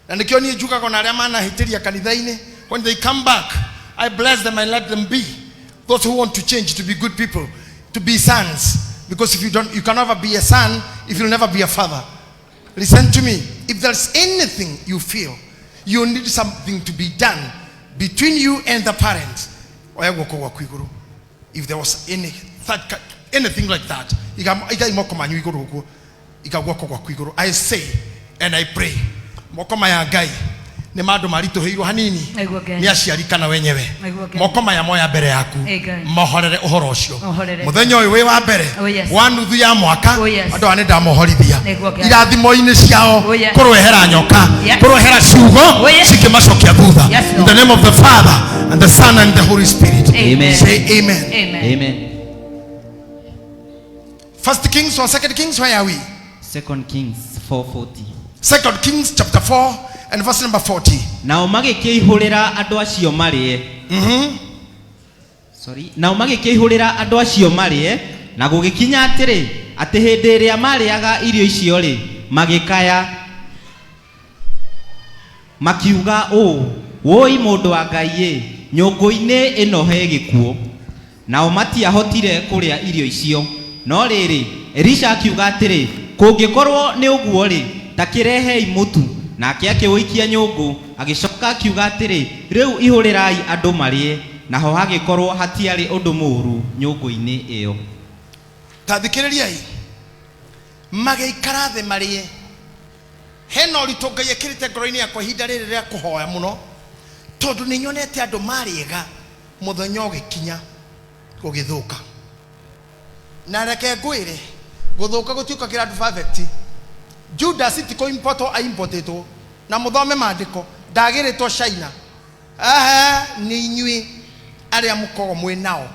Na nĩkĩo niĩ njugaga ona arĩa manahĩtĩria kanitha-inĩ, when they come back, I bless them and let them be. Those who want to change to be good people, to be sons. Because if you don't, you can never be a son if you'll never be a father. Listen to me. If there's anything you feel you need something to be done between you and the parents, oya guoko gwaku igũrũ. If there was any that, anything like that, igai moko manyu igũrũ ũguo, iga guoko gwaku igũrũ. I say and I pray, moko maya Ngai nĩ ma andũ maritũhĩirwo hanini Nĩguo Ngai. nĩ aciari kana wenyewe. Nĩguo Ngai. Moko maya moya mbere yaku, Ĩ Ngai. mohorere ũhoro ũcio. Mohorere. Mũthenya ũyũ wĩ wa mbere Oh, yes. wa nuthu ya mwaka, Oh, yes. andũ aya nĩ ndamohorithia Nĩguo Ngai. irathimo-inĩ ciao, Oh, yes. kũrwehera nyoka, Yes. kũrwehera ciugo Oh, yes. cikĩmacokia thutha. Yes, In the Lord. name of the Father and the Son and the Holy Spirit. Amen. Say amen. Amen. Amen. First Kings or Second Kings, where are we? Second Kings 4:40. Second Kings chapter 4 and verse number 40. Nao magĩkĩihũrĩra andũ acio marĩe. Sorry. Nao magĩkĩihũrĩra andũ acio marĩe, na gũgĩkinya atĩrĩ, atĩ hĩndĩ ĩrĩa marĩaga irio icio rĩ, magĩkaya makiuga ũũ, wũi mũndũ wa Ngai ĩ, nyũngũ-inĩ ĩno he gĩkuũ. Nao matiahotire kũrĩa irio icio. No rĩrĩ, Elisha akiuga atĩrĩ, kũngĩkorwo nĩ ũguo rĩ, ta kĩrehei mũtu. Nake akĩũikia nyũngũ, agĩcoka akiuga atĩrĩ, rĩu ihũrĩrai andũ marĩe. Naho hagĩkorwo hatiarĩ ũndũ mũũru nyũngũ-inĩ ĩyo. Ta thikĩrĩriai, magĩikara thĩ marĩe. Hena ũritũ Ngai ekĩrĩte ngoro-inĩ yakwa ihinda rĩrĩ rĩa kũhoya mũno, tondũ nĩ nyonete andũ marĩega mũthenya ũgĩkinya gũgĩthũka. Na reke ngwĩre, gũthũka gũtiũkagĩra andũ perfect. Judas ti kũimpotwo aimpotĩtwo, na mũthome maandĩko, ndagĩrĩtwo China. Aha, nĩ inyuĩ arĩa mũkoragwo mwĩ nao,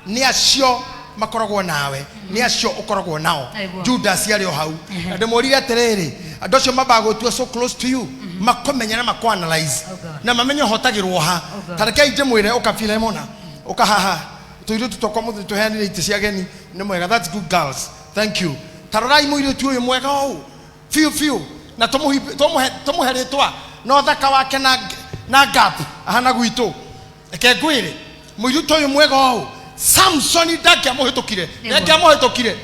nĩ acio makoragwo nawe, nĩ acio ũkoragwo nao. Aigua. Judas arĩ o hau. Na ndĩmũrire atĩrĩrĩ, andũ acio mambaga gũtua so close to you, makũmenye na makũanalyze, Oh God. na mamenye ũhotagĩrwo ha. Oh God. Ta rekei ndĩmwĩre, ũka Filemona, ũka haha, tũirĩtu twakwa mũthĩ tũheanire itĩ cia ageni, nĩ mwega, that's good girls, thank you. Ta rorai mũirĩtu ũyũ mwega ũũ biũ biũ, na tũmũhe rĩtwa na ũthaka wake na gap ahana gwitũ. Reke ngwĩre, mũirĩtu ũyũ mwega ũũ, Samsoni ndangĩamũhĩtũkire, Nĩguo. ndangĩamũhĩtũkire.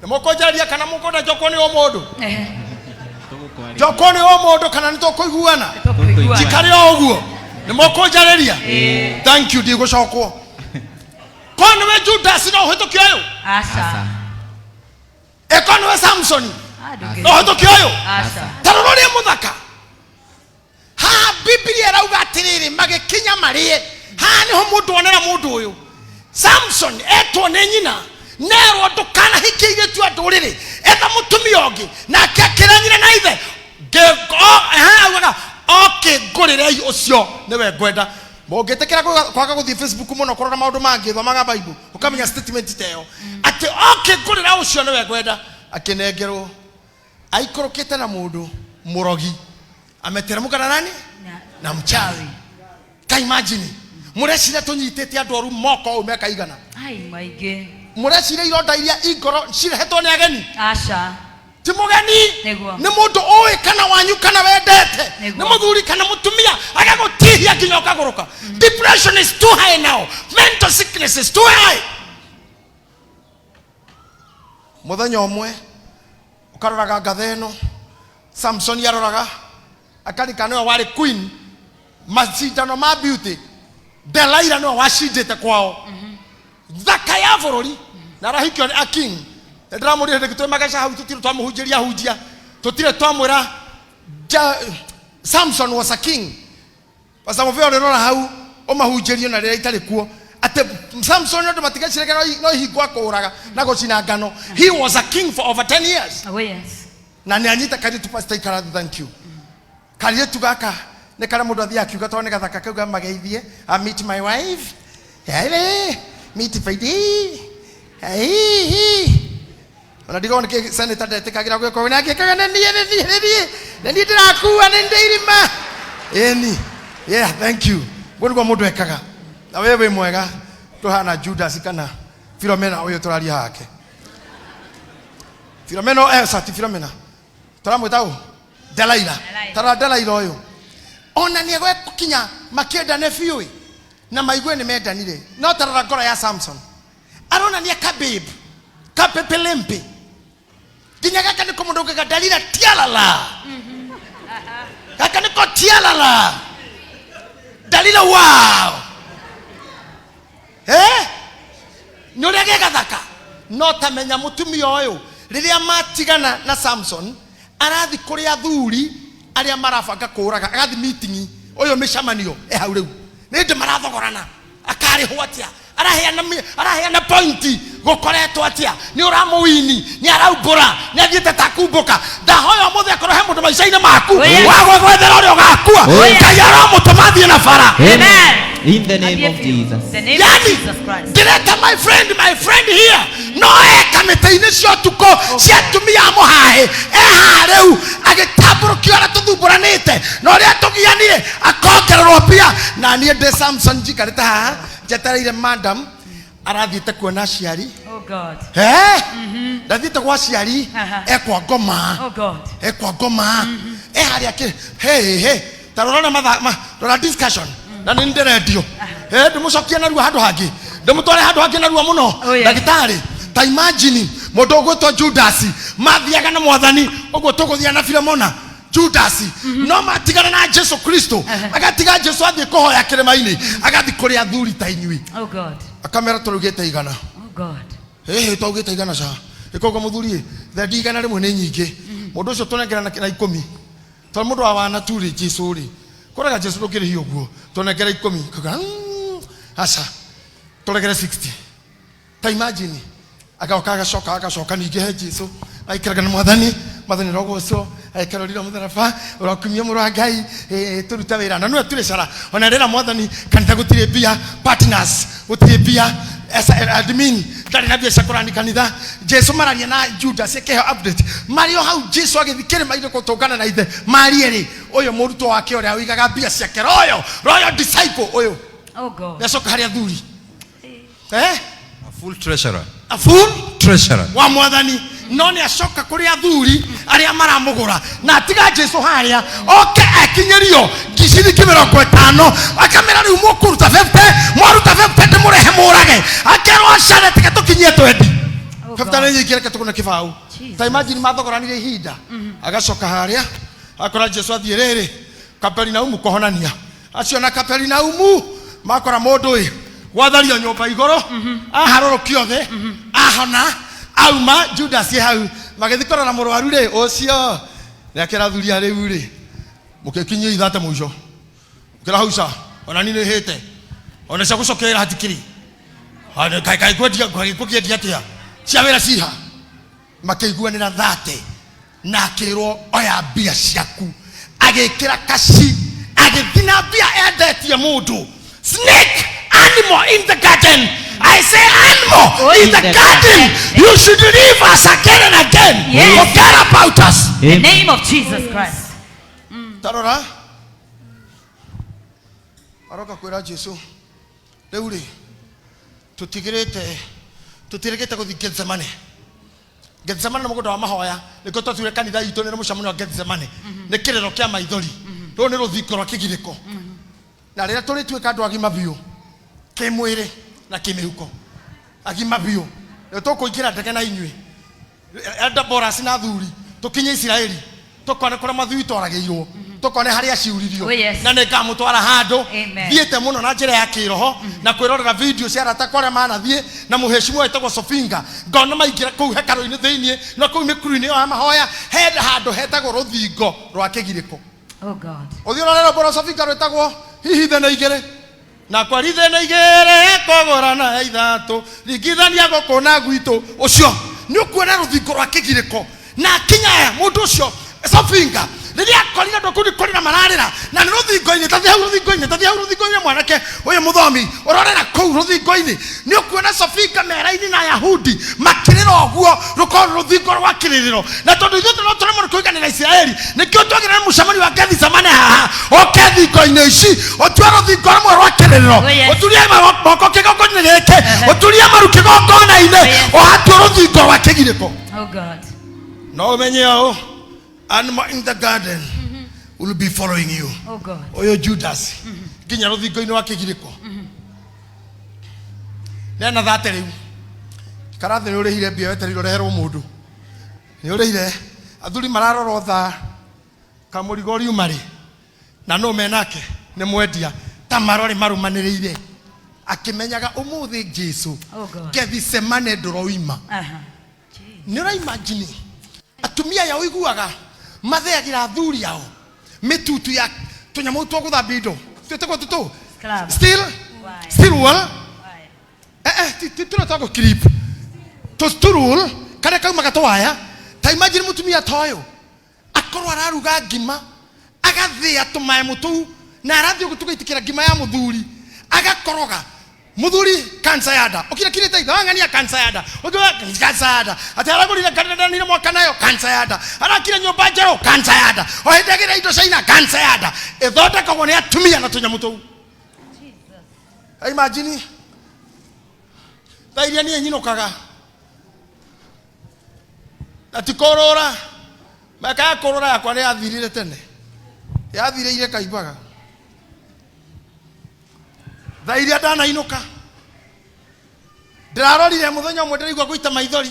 Nĩ mũkũnjarĩria kana mũkwenda njokwo nĩ o mũndũ? Njokwo nĩ o mũndũ kana nĩ tũkũiguana? Tũkũiguana. Njikare o ũguo? Nĩ mũkũnjarĩria? Thank you, ndigũcokwo. Ko nĩwe Judas no ũhĩtũkie ũyũ? Aca. Ĩko nĩwe Samsoni Ah, ndũngĩ- no ũhĩtũkie ũyũ? Aca. Ta rora ũrĩa mũthaka haha. Bibilia ĩrauga atĩrĩrĩ, magĩkinya marĩe. Haha nĩho mũndũ onera mũndũ ũyũ Samson etwo nĩ nyina, nerwo ndũkanahikie airĩtu a ndũrĩrĩ, etha mũtumia ũngĩ, nake akĩra nyina na ithe, augaga oke ngũrĩrei ũcio nĩwe ngwenda. Mũngĩtĩkĩra kwaga gũthiĩ Facebook mũno kũrora maũndũ mangĩ, thomaga Bible ũkamenya statement ta ĩyo, atĩ oke ngũrĩra ũcio nĩwe ngwenda. Akĩnengerwo, aikũrũkĩte na mũndũ mũrogi, ameteremka na nani? Na mchawi. Ka imagine, mũreciria tũnyitĩte andũ oru moko ũũ mĩaka igana? Ai, maingĩ. Mũreciria ironda iria ingoro cirehetwo nĩ ageni? Aca. Ti mũgeni. Nĩguo. Nĩ mũndũ ũĩ kana wanyu kana wendete, Nĩguo. nĩ mũthuri kana mũtumia, agagũtihia nginya ũkagũrũka. Depression is too high now, mental sickness is too high. Mũthenya ũmwe ũkaroraga ngatha ĩno, Samson aroraga akarika nĩwe warĩ queen macindano ma beauty, Delaila nĩwe wacindĩte kwao, thaka ya bũrũri, na arahikio nĩ a king. Ndĩramũrire hĩndĩ twĩ mageca hau, tũtirĩ twamũhunjĩria hunjia, tũtirĩ twamwĩra Samson was a king. Pastor Mũbeo, ũrĩrora hau ũmahunjĩrie na rĩrĩa itarĩ kuo atĩ Samson, andũ matigecirĩke no ihingo akũraga na gũcina ngano. He was a king for over 10 years. Oh, yes. Na nĩ anyita kairĩtu. Pastor, ikara thĩ, thank you. Kairĩtu gaka nĩ karĩa mũndũ athiaga akiuga tondũ nĩ gathaka, kauga mageithie, "I meet my wife. Hele, meet Friday." Hey, ona ndigona nĩkĩ senator ndetĩkagĩra gwĩka ũguo, nake kaga nĩ niĩ, nĩ niĩ, nĩ niĩ, nĩ niĩ ndĩrakua, nĩ ndĩirima ĩni. Yeah, thank you. Guo nĩguo mũndũ ekaga. Na we wĩ mwega, tũhana Judas kana Philomena ũyũ tũraria hake. Filomeno sati Filomena tũramwĩta ũ Delaila. Delaila. Tarora Delaila ũyũ ona nĩ egũkinya makĩendane biũ ĩ, na maigue nĩ mendanire, no tarora ngoro ya Samson aronania kababe kapepelempe nginya gaka nĩko mũndũ augaga Dalila tialala, gaka nĩko tialala Dalila, wow, eh nĩ ũrĩa ge gathaka. No tamenya mũtumia ũyũ rĩrĩa matigana na Samson arathi kũrĩ athuri arĩa marabanga kũũraga, agathi meeting ũyũ mĩcemanio e hau rĩu nĩ ndĩ marathogorana akarĩhwo atĩa, araheana araheana pointi gũkoretwo atĩa, nĩ ũramũwini, nĩ araumbũra, nĩ athiĩte takumbũka. Ndahoya ũmũthĩ akorwo he mũndũ maica-inĩ maku Oh, yes. wagwegwethera ũrĩa ũgakua, Oh, yes. Ngai aramũtũma athiĩ na bara. Amen. In the name of Adie biũ. Jesus. The name of Yani Jesus Christ. ndĩreta my friend, my friend here no eka mĩtĩ-inĩ cia ũtukũ cia atumia a mũhaĩ ehaha rĩu agĩtambũrũkio ũrĩa tũthumbũranĩte na ũrĩa tũgianire akongererwo mbia, na niĩ ndĩ Samson njikarĩte haha njetereire madam arathiĩte kuona aciari. Oh God. Eh? Ndathiĩte gwa aciari. Aha. Ekwa ngoma. Oh God. Ekwa ngoma e harĩa kĩ he he ta rora matha rora discussion na nĩ ndĩrendio eh ndĩmũcokie narua handũ hangĩ, ndĩmũtware handũ hangĩ narua mũno. Oh, yes. Ndagĩtarĩ, ta imagine mũndũ ũgwĩtwo Judas mathiaga na mwathani ũguo tũgũthiĩ na Filemona. Judas no matigana na Jesu Kristo, agatiga Jesu athiĩ kũhoya kĩrĩma-inĩ, agathiĩ kũrĩ athuri ta inyuĩ. Oh God. Akamera tũrugĩte 100. Oh God. Ĩhĩ twaugĩte 100 ca ĩkoguo mũthuri thendi 100 nĩ nyingĩ, mũndũ ũcio tũnengera na 10 tondũ mũndũ wa wana tu rĩ, Jesu rĩ kũrega Jesu ndũkĩrĩhia ũguo, tũnengera 10 kauga aca tũregere 60. Ta imagine agoka agacoka agacoka ningĩ he Jesu aikaraga na mwathani, mwathani rogocwo aikarorire mũtharaba ũrokumia mũrũ wa Ngai, tũruta wĩra na nĩwe tũrĩ ona rĩra mwathani kanitha gũtirĩ mbia, partners gũtirĩ mbia, admin ndarĩ na mbia cia kũrani kanitha. Jesu mararia na Judas ĩkĩheo update marĩ o hau Jesu agĩthiĩ kĩrĩma-inĩ gũtũngana na ithe marie rĩ, ũyũ mũrutwo wake ũrĩa ũigaga mbia ciake royo royo disciple ũyũ. Oh God. Nĩacoka harĩ athuri eh. A full treasurer. A full treasurer. Wa mwathani no nĩ acoka kũrĩ athuri arĩa maramũgũra na atiga Jesu harĩa oke akinyĩrio ciringi 50, akamĩra rĩu mũkũruta 50, mwaruta 50 ndĩmũrehe mũrage, akerwo acane tiga tũkinyie 20. Oh 50 God. nĩ nyingĩ, reke tũgũne kĩbaũ. Jesus. Ta imagine mathogoranire ihinda agacoka harĩa akora Jesu athiĩ rĩrĩ Kaperinaumu kũhonania acio na Kaperinaumu makora mũndũ ĩ gwathario nyũmba igũrũ aharũrũkio thĩ ahona auma Judas ĩ hau magĩthiĩ kũrora mũrwaru rĩ ũcio nĩakĩra athuri a rĩu rĩ mũkĩkinyie ithate mũico mũkĩra hau ca ona niĩ nĩhĩte ona cia gũcokerera hatikĩrĩ kaĩ kwendia atĩa cia wĩra ciha makĩiguanĩra thate na akĩrwo oya mbia ciaku, agĩkĩra kaci agĩthiĩ na mbia endetie mũndũ. Snake animal in the garden, I say animal in the garden, you should leave us again and again. Yes. Forget about us. The Amen. name of Jesus Christ. Tarora aroka kwĩra Jesu rĩu rĩ tũtigĩrĩte tũtirĩgĩte gũthiĩ Gethsemane. Gethsemane nĩ mũgũnda wa mahoya, nĩkĩo twatuire kanitha itũ nĩ mũcemanio wa Gethsemane, nĩ kĩrĩro kĩa maithori, rũrũ nĩ rũthingo rwa kĩgirĩko, na rĩrĩa tũrĩtuĩka andũ agima biũ kĩmwĩrĩ na kĩmĩhuko agima biũ nĩ tũkũingĩra ndege na inyuĩ enda borasi na athuri tũkinye Isiraeli tũkone kũrĩa mathui twaragĩirwo, tũkone harĩa ciuririo. Oh, yes. Na nĩ ngamũtwara handũ Amen. thiĩte mũno na njĩra ya kĩroho na kwĩrorera video cia arata kwa arĩa manathiĩ na mũheshimiwa wĩtagwo Sofinga, ngona maingĩra kũu hekarũ-inĩ thĩiniĩ na kũu mĩkuru-inĩ ĩyo ya mahoya he handũ hetagwo rũthingo rwa kĩgirĩko. Oh God. Ũthiĩ ũrore rwĩmbo rwa Sofinga rwĩtagwo hihi thĩna igĩrĩ na kwari thĩna igĩrĩ kũgũrana ithatũ ringithania gũkũ na gwitũ, ũcio nĩ ũkuona rũthingo rwa kĩgirĩko na akinya aya mũndũ ũcio Sofinga rĩrĩa akorire andũ kũu nĩ kũrĩra mararĩra na nĩ rũthingo-inĩ, tathiĩ hau rũthingo-inĩ, tathiĩ hau rũthingo-inĩ mwanake ũyũ mũthomi ũrorera kũu rũthingo-inĩ nĩ ũkuona Sofinga meraini na Ayahudi makĩrĩra ũguo rũkorwo rũthingo rwa kĩrĩrĩro, na tondũ ithuĩ no tũremwo nĩ kũiganĩra Isiraeli nĩkĩo twagĩrĩra mũcemanio wa Gethsemane haha oke thingo-inĩ ici ũtue rũthingo rũmwe rwa kĩrĩrĩro. Oh, yes. Ũturie moko kĩgongona-inĩ gĩkĩ, ũturie maru kĩgongona-inĩ, Oh, yes. ũhatue rũthingo rwa kĩgirĩko. Oh God. No ũmenye ũũ, animal in the garden will be following you. Oh God. Ũyũ Judas nginya rũthingo-inĩ wa kĩgirĩko. Nena thate rĩu. Karathĩ nĩ ũrĩhire mbia wetereire ũreherwo mũndũ. Nĩ ũrĩhire. Athuri mararora thaa kamũrigo riuma rĩ na no menake nĩ mwendia ta marore marũmanĩrĩire akĩmenyaga ũmũthĩ Jesu Oh God. Gethisemane ndũroima. Aha. Nĩ ũraimagine atumia aya ũiguaga matheagĩra athuri ao mĩtutu ya tũnyamũ twa gũthambia indo twĩtagwo tũtũ Scrub. still Why? still wool Why? eh eh ti ti tũrĩa twa gũkirip tũsturul karĩa kaumaga tũwaya. Ta imagine mũtumia ta ũyũ akorwo araruga ngima agathĩa tũmaemũ tũu na arathiĩ ũguo tũgaitĩkĩra ngima ya mũthuri agakoroga mũthuri kansa ya nda ũkirakirĩte ithe wang'ania kansa ya nda ũngĩ kansa ya nda atĩ aragũrire ngandanire mwaka nayo kansa ya nda arakire nyũmba njerũ kansa ya nda o hĩndĩ agĩra indo caina kansa ya nda ĩthondekagwo nĩ atumia na tũnyamũ tũu. Imagine thaa iria niĩ nyinũkaga na ti kũrũra mĩaka ya kũrũra yakwa nĩ yathirire tene yathirĩire kaimbaga thaa iria ndanainũka ndĩrarorire mũthenya ũmwe ndĩraigua gũita maithori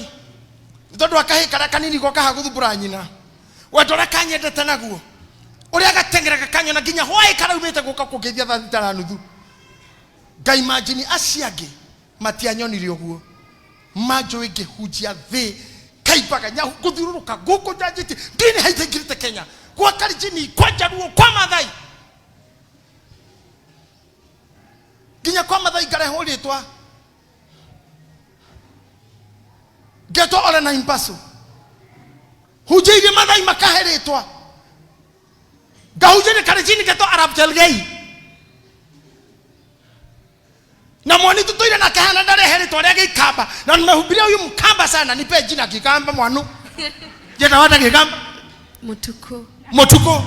nĩ tondũ akahĩ karĩa kanini goka ha gũthumbũra nyina wendo ũrĩa kanyendete naguo ũrĩa gateng'eraga kanyona nginya hwaĩ karaumĩte gũka kũngeithia thaa thita na nuthu. Ngaimagine acio angĩ matianyonire ũguo manjũĩ ngĩhunjia thĩ kaimbaga nyahu gũthiũrũrũka gũkũ njanjĩtie ndini haitaingĩrĩte Kenya kwa Kalenjin kwa Jaluo kwa Mathai nginya kwa Mathai ngarehwo rĩtwa ngetwo Ole na Impasu hunjĩirie Mathai makahe rĩtwa ngahunjĩria Kalenjin ngetwo Arap Chelgei na mwani tutuire nake hana ndarehe rĩtwa rĩa gĩikamba na nimehubiria huyu mkamba sana nipe jina kikamba mwanu jeta wata kikamba. Mutuku. Mutuko.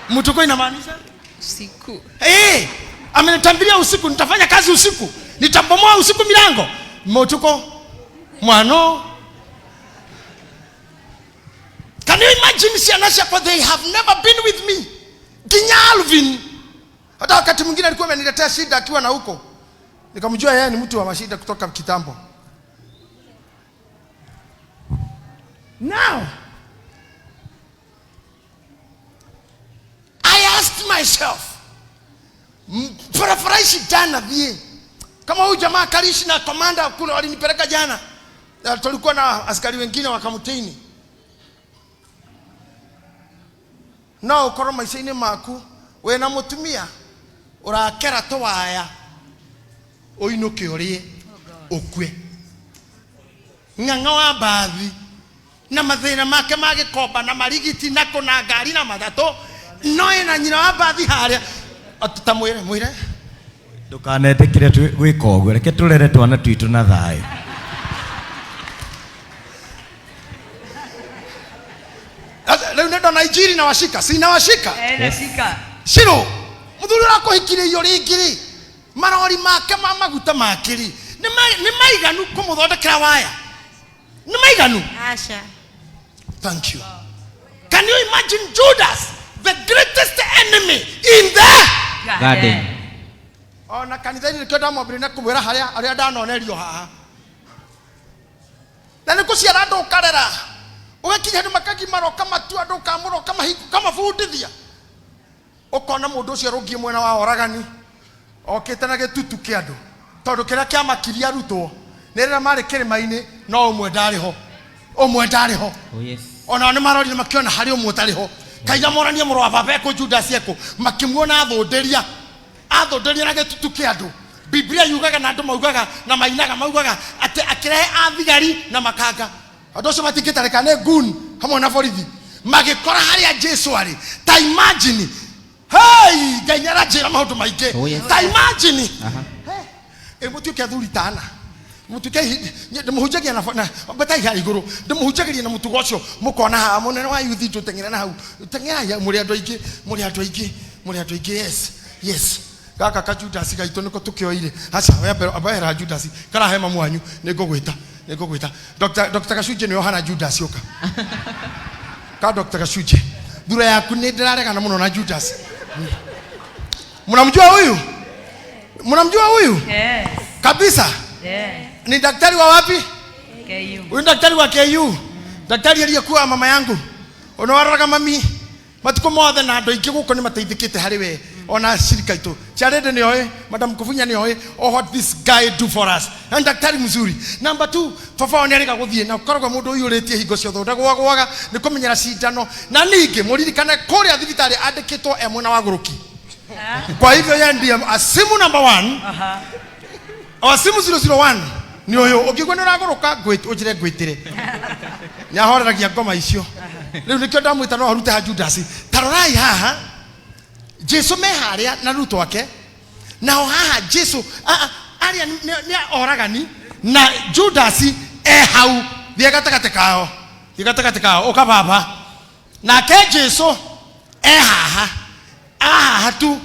Mutuko inamaanisha Usiku. Eh, amenitambiria usiku nitafanya kazi usiku nitabomoa usiku milango. Mutuko mwano. Can you imagine ciana ciakwa they have never been with me nginya Alvin hata wakati mwingine alikuwa ameniletea shida akiwa na huko nikamjua yeye ni mtu wa mashida kutoka kitambo. Now I asked myself barabara ici ndanathiĩ kama huyu jamaa kalishi na komanda kule walinipeleka jana na tulikuwa na askari wengine wakamtini no ukorwo maica-inĩ maku wĩna mũtumia ũrakera tũwaya ũinũke ũrĩe ũkue ng'ang'a wa mbathi na mathĩna make ma gĩkomba na marigiti na kũna ngari na matatũ no ĩna nyina wa mbathi harĩa ta mwĩre mwĩre Ndũkanetĩkĩre gwĩka ũguo reke tũrere twana twitũ na thayũ. Rĩu nĩ ndona injiri na washika sina washika. Nashika. Shiro mũthuri ũrakũhikire rĩngĩ rĩ marori make ma maguta make rĩ nĩ maiganu kũmũthondekera waya nĩ maiganu. Asha. Thank you. Can you imagine Judas, the greatest enemy in the Garden. Ona kanitha-inĩ nĩkĩo ndamwambĩrĩria na kũmwĩra harĩa arĩa ndanonerio haha na nĩ kũciara andũ ũkarera ũgakinya andũ makagimara ũkamatua andũ ũkamũra ũkamabundithia ũkona mũndũ ũcio arũngiĩ mwena wa oragani okĩte na gĩtutu kĩa andũ tondũ kĩrĩa kĩamakirie arutwo nĩ rĩrĩa marĩ kĩrĩma-inĩ no ũmwe ndarĩ ho ũmwe ndarĩ ho. Oh yes. Ona nĩ marorire makĩona harĩ ũmwe ũtarĩ ho kaija moranie mũrũ wa baba ekũ Judas ekũ makĩmuona athũndĩria athũndĩria na gĩtutu kĩa andũ. Biblia yugaga na andũ maugaga na mainaga maugaga atĩ akĩrehe athigari na makanga andũ acio matingĩtarĩka nĩ gun hamwe na borithi magĩkora harĩa Jesu arĩ. Ta imagine hey Ngai nĩaranjĩra maũndũ maingĩ. Oh, yes. Ta imagine Aha. ĩ mũtuĩke athuri tana mũtuĩke ndĩmũhunjagia na mbatai haha igũrũ ndĩmũhunjagĩria na mũtugo ũcio mũkona haha mũnene wa yuthi tũteng'ere na hau teng'erai hau mũrĩ andũ aingĩ mũrĩ andũ aingĩ mũrĩ andũ aingĩ yes yes gaka ka Judas gaitũ nĩko tũkĩoire aca wehera Judas karahe mamu wanyu nĩngũgwĩta Nĩ ngũgwĩta Dr. Gacunjĩ nĩwe ũhana Judas ũka. Ka Dr. Gacunjĩ. Thura yaku nĩ ndĩraregana mũno na Judas. Mnamjua huyu? Mnamjua huyu? Yes. Kabisa. Yes. Ni daktari wa wapi? KU. Huyu ni daktari wa KU. Daktari aliyekuwa mama yangu. Unawaroraga mami matuko mothe na andũ aingĩ gũkũ nĩ mateithĩkĩte harĩ we ona shirika itũ Charede nĩ oĩ, Madam Kubunya nĩ oĩ, oh what this guy do for us. Na ni daktari mzuri. Number 2, baba wao nĩ arĩga gũthiĩ na ũkoragwo mũndũ ũiyũrĩtie hingo ciothe ndagwagwaga nĩ kũmenyera cindano. Na ningĩ mũririkane kũrĩa thibitarĩ andĩkĩtwo e mwena wa gũrũki. Kwa hivyo yeye ndiye asimu number 1. Wasimu 001 nĩ ũyũ ũngĩigua nĩ ũragũrũka ũnjĩre ngwĩtĩre. Nĩ ahoreragia ngoma icio. Rĩu nĩkĩo ndamwĩta no arute ha Judas. Ta rorai haha Jesu me harĩa na arutwo ake, nao haha Jesu arĩa nĩ oragani na Judas e hau. Thiĩ gatagatĩ kao, thiĩ gatagatĩ kao, ũka baba. Nake Jesu e haha, ahaha tu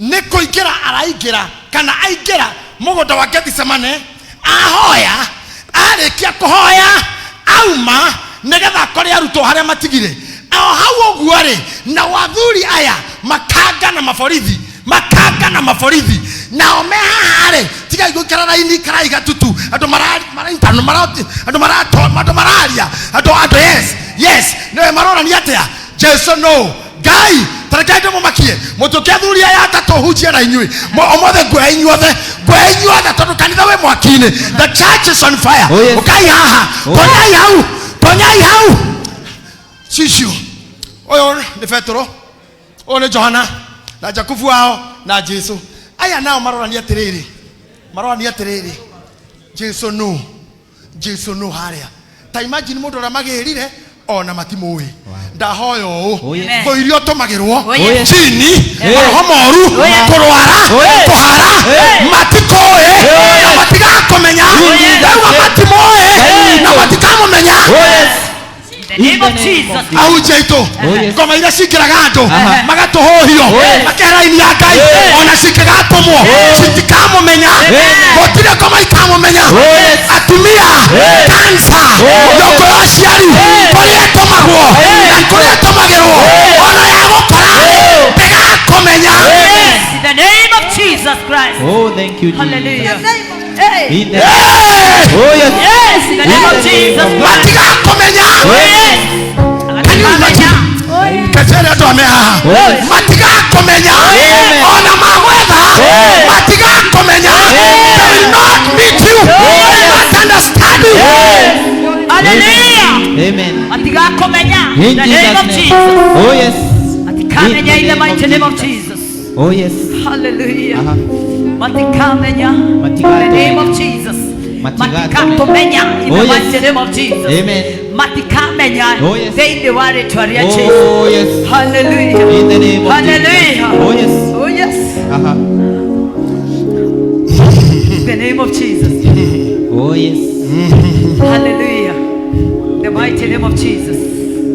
nĩ kũingĩra araingĩra kana aingĩra mũgũnda wa Gethsemane, ahoya, arĩkia kũhoya auma nĩgetha akore arutwo harĩa matigire. O hau ũguo rĩ, na wathuri aya makanga na maborithi, makanga na maborithi, nao me haha rĩ, tigai gũikara raini karai gatutu, andũ maraintano, andũ marato, andũ mararia, andũ, andũ, yes, yes, nĩwe marorania atĩa? Jesu no Ngai, tarekai ndĩmũmakie mũtuĩke athuri aya atatũ hunjie na inyuĩ. Ũmũthĩ nguoya inyuothe, nguoya inyuothe tondũ kanitha wĩ mwaki-inĩ. The church is on fire. Oh, yes. Ũkai haha, Oh. tonyai hau, tonyai hau. Cicio ũyũ nĩ Petero, ũyũ nĩ Johana na Jakubu wao na Jesu. Aya nao marorania atĩrĩrĩ, marorania atĩrĩrĩ, Jesu no, Jesu no harĩa. Ta imagine mũndũ ũrĩa magĩrire ona matimũĩ. Ndahoya ũũ, Oh, yes. thũ iria ũtũmagĩrwo, Oh, yes. jini, Yes. maroho moru, Oh, yes. kũrwara, Oh, yes. kũhara, Yes. matikũĩ, Yes. na matigakũmenya. Yes. Ndauga matimũĩ, Yes. na matikamũmenya. Oh, yes. In the name of Jesus. Ahunjia aitũ, Oh, yes. ngoma iria cingĩraga andũ, Aha. magatũhũhio, Oh, yes. makehera raini ya Ngai, Yes. ona cingĩgatũmwo, citikamũmenya. Yes. Gũtirĩ ngoma ikamũmenya. Oh, yes. Atumia, Yes. cancer, Oh, yes. nyũngũ ya aciari, Yes. kũrĩa ĩtũmagwo, Yes. na kũrĩa ĩtũmagĩrwo, ona ya gũkora, ndĩgakũmenya. Yes. In the name of Jesus Christ. Oh, thank you, Jesus. Hallelujah. Hey. In the Hey! Oh, yes. Yes. In the name of Jesus Christ. Matigakumenya. Yes. Can you imagine? Kechere andũ ame haha. Yes. Matigakumenya. Amen. Ona magwetha. Yes. Matigakumenya. They will not meet you. They will not understand you. Hallelujah. Amen. Matigakumenya. In In the name Jesus' of name. Jesus. Oh, yes. Matikamenya in the mighty name of Jesus. Jesus. Oh, yes. Hallelujah. Aha. Matikamenya. In the name of Jesus. Matigatumenyia. Matikatũmenya in the Oh, yes. mighty name of Jesus. Amen. Matikamenya Oh, yes. thĩinĩ wa rĩtwa rĩa Oh, Jesu. yes. Hallelujah. In the name of Hallelujah. Jesus. Oh, yes. Oh, yes. Aha. In the name of Jesus. Oh, yes. Hallelujah. The mighty name of Jesus.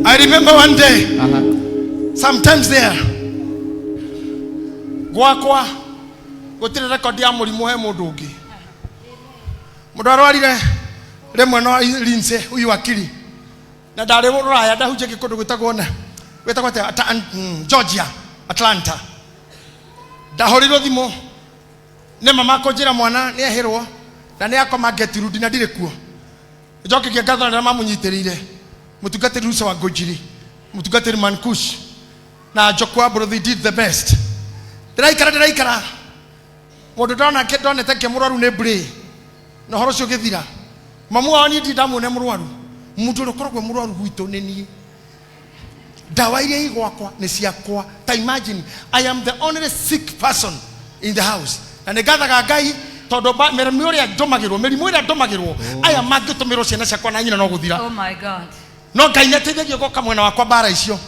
I remember one day, Aha. sometimes there, gwakwa gũtirĩ record ya mũrimũ he mũndũ ũngĩ. Mũndũ arwarire rĩmwe no Lindsay huyu wakili, na ndarĩ rũraya, ndahunjagia kũndũ gwĩtagwo na gwĩtagwo atĩa? Georgia, Atlanta. Ndahũrĩirwo thimũ nĩ mama kũnjĩra mwana nĩ ehĩrwo na nĩ akoma Gertrude na ndirĩ kuo. Njokekia ngatho arĩa mamũnyitĩrĩire, mũtungatĩri Rusa wa Ngũnjiri, mũtungatĩri Mankush na Njoku wa Mbũrũ, they did the best. Ndĩraikara, ndĩraikara, mũndũ ndona ndonete ke mũrwaru nĩ mbũrĩ, na ũhoro ũcio ũgĩthira. Mamu wao niĩ ndirĩ ndamuona mũrwaru. Mũndũ ũrĩa ũkoragwo mũrwaru gwitũ nĩ niĩ. Ndawa iria i gwakwa nĩ ciakwa. Ta imagine, I am the only sick person in the house. Na nĩ ngathaga Ngai tondũ mĩrimũ ĩrĩa ndũmagĩrwo, mĩrimũ ĩrĩa ndũmagĩrwo, aya mangĩtũmĩrwo ciana ciakwa na nyina no gũthira. Oh my God. No Ngai nĩ ateithagia goka mwena wakwa mbara icio.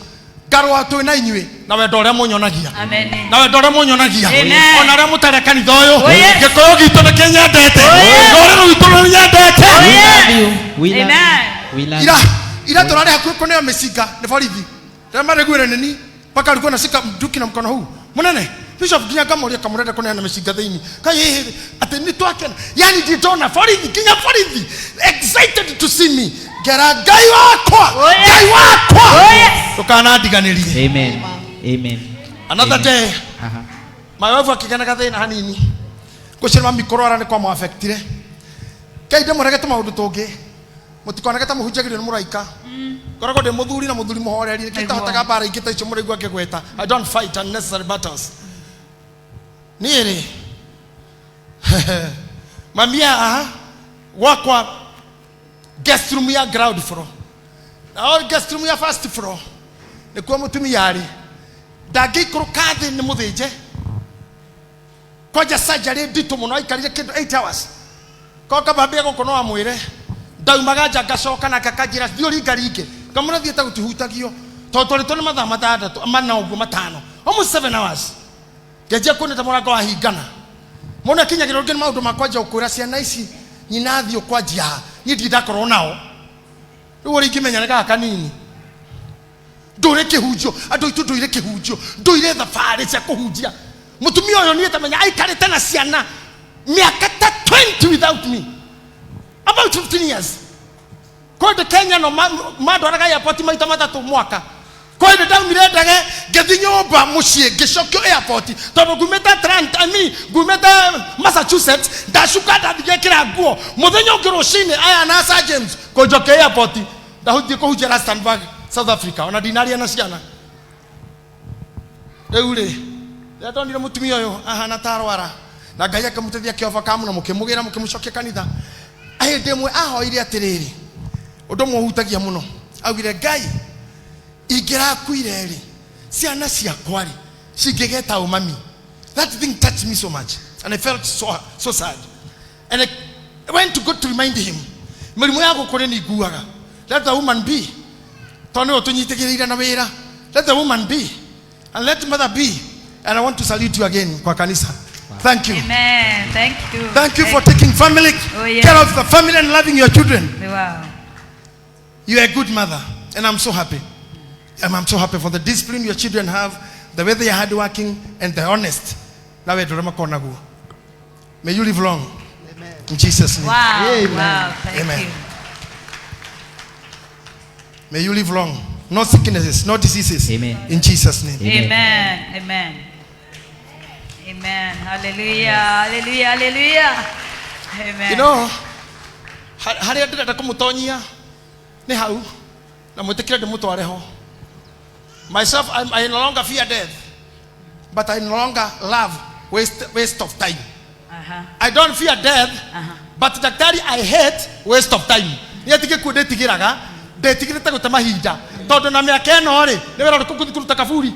Ngarũa twĩ na inyuĩ na wendo ũrĩa mũnyonagia. Amen. Na wendo ũrĩa mũnyonagia. Amen. Ona arĩa mũtarĩ kanitha ũyũ. Oh, yes. Gĩkũyũ gitũ nĩ kĩnyendete. Oh, yes. Rũrĩrĩ rwitũ nĩ rũnyendete. Oh, We yes. love you. We love Amen. you. We love Ira, you. ira tũrarĩ hakuhĩ kũneo mĩcinga nĩ borithi. Rĩrĩa marĩguĩre nĩ ni, mpaka alikuwa anashika mduki na mkono huu. Mũnene, Bishop nginya ngamoria kamũrenda kũneana mĩcinga thĩinĩ kai atĩ nĩ twakena, yani nditona borithi nginya borithi excited to see me, ngera Ngai wakwa. Oh, yes. Ngai wakwa. Oh, yes. Ndũkanandiganĩrie. Amen. Amen. Another Amen. day, Aha. my wife akĩgĩa na gathĩna hanini, gũcĩrĩ mami kũrwara nĩ kwamũafectire. Ngai ndĩmũrege tũmaũndũ tũngĩ, mũtikonage ta mũhunjagĩrio nĩ mũraika. Ngoragwo ndĩ mũthuri na mũthuri mũhoreri, nĩkĩo itahotaga mbara ingĩ ta icio mũraigua ngĩgweta. I don't fight unnecessary battles. Niĩ rĩ, mami haha gwakwa guest room ya ground floor na o guest room ya first floor nĩkuo mũtumia arĩ, ndangĩikũrũka thĩ, nĩ mũthĩnje kwanja surgery nditũ mũno, aikarire kĩndũ 8 hours. Ko kambambia gũkũ no amwĩre ndaumaga nja ngacoka nake akanjĩra thiĩ ũringaringe, ngamũra thiĩte gũtihutagio tondũ twarĩtwo nĩ mathaa matandatũ mana ũguo matano, almost 7 hours. Ngenjia kuona ta mũrango wahingana mũndũ akinyagĩrwo rĩngĩ nĩ maũndũ ma kwanja gũkwĩra ciana ici nyina thiĩ kwanjia haha, niĩ ndirĩ ndakorwo nao rĩu ũrĩa ingĩmenya nĩ gaka kanini. Ndũire kĩhunjio andũ aitũ, ndũire kĩhunjio, ndũire thabarĩ cia kũhunjia. Mũtumia ũyũ niĩ tamenya aikarĩte na ciana mĩaka ta 20 without me, about 15 years. Kwendĩ Kenya no mandwaraga airport maita matatũ mwaka. Kwendĩ ndaumire ndege ngĩthiĩ nyũmba mũciĩ ngĩcokio airport tondũ ngumĩte Atlanta, I mean, ngumĩte Massachusetts, ndacuka ndathiĩ ngekĩra nguo mũthenya ũngĩ rũcinĩ aya na Sir James kũnjokia airport ndahuthiĩ kũhunjia Rustenburg, South Africa, ona ndinaria na ciana. Rĩu rĩ, rĩrĩa ndonire mũtumia ũyũ ahana ta arwara na Ngai akĩmũteithia akĩovercome na mũkĩmũgĩra mũkĩmũcokia kanitha, hĩndĩ ĩmwe ahoire atĩrĩrĩ ũndũ ũmwe ũhutagia mũno, augire Ngai ingĩrakuire rĩ, ciana ciakwa rĩ cingĩgeta ũ mami? That thing touched me so much and I felt so, so sad, and I went to God to remind him mĩrimũ ya gũkũ nĩ ninguaga. Let the woman be, tondũ nĩwe ũtũnyitĩkĩrĩire na wĩra. Let the woman be and let mother be. And I want to salute you again kwa kanisa. Thank you. Amen. Thank you. Thank you for taking family Oh, yes. care of the family and loving your children. Wow. You are a good mother, and I'm so happy. And I'm so happy for the discipline your children have, the way they are hardworking and they're honest. Na wendo ũrĩa makoragwo naguo. May you live long. In Jesus' name. Wow. Wow. Thank Amen. you. May you live long. No sicknesses, no diseases. Amen. In Jesus' name. Amen. Amen. Amen. Amen. Hallelujah. Hallelujah. Hallelujah. Amen. Harĩa ndĩrenda kũmũtonyia nĩ hau na mwĩtĩkĩre ndĩmũtware ho. Myself, I no longer fear death, but I no longer love waste of time. I don't fear death, but daktari, I hate waste of time. Nĩ ati gĩkuũ ndĩtigĩraga, ndĩtigĩrĩte gũte mahinda tondũ na mĩaka ĩno rĩ, nĩ wĩra ũrĩkũ ngũthiĩ kũruta kaburi?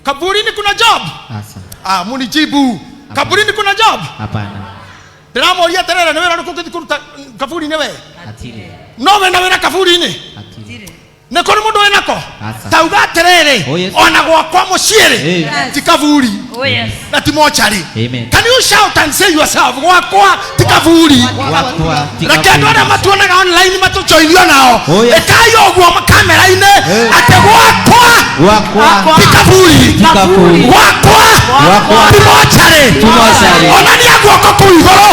Kaburini kuna job? Asa. Ah, munijibu, kaburini kuna job? Hapana. Ndĩramoria atĩrĩrĩ, nĩ wĩra ũrĩkũ ũngĩthiĩ kũruta kaburi-inĩ we? Hatirĩ. No wĩna wĩra kaburi-inĩ? Hatirĩ. Nĩ kũrĩ mũndũ wĩnako? Aca. Tauga atĩrĩrĩ, Oh, yes. ona gwakwa mũciĩ rĩ, Eh. ti kaburi Oh yes. na ti mochari. Amen. Can you shout and say yourself, gwakwa ti kaburi? Gwakwa ti Reke andũ arĩa kaburi. matuonaga online matũjoinio nao. Oh, yes. Ĩkai ũguo kamera-inĩ Eh. atĩ gwakwa Gwakwa ti kaburi, ti kaburi. Gwakwa Gwakwa ti mochari. ti mochari. Onania guoko kũu igũrũ,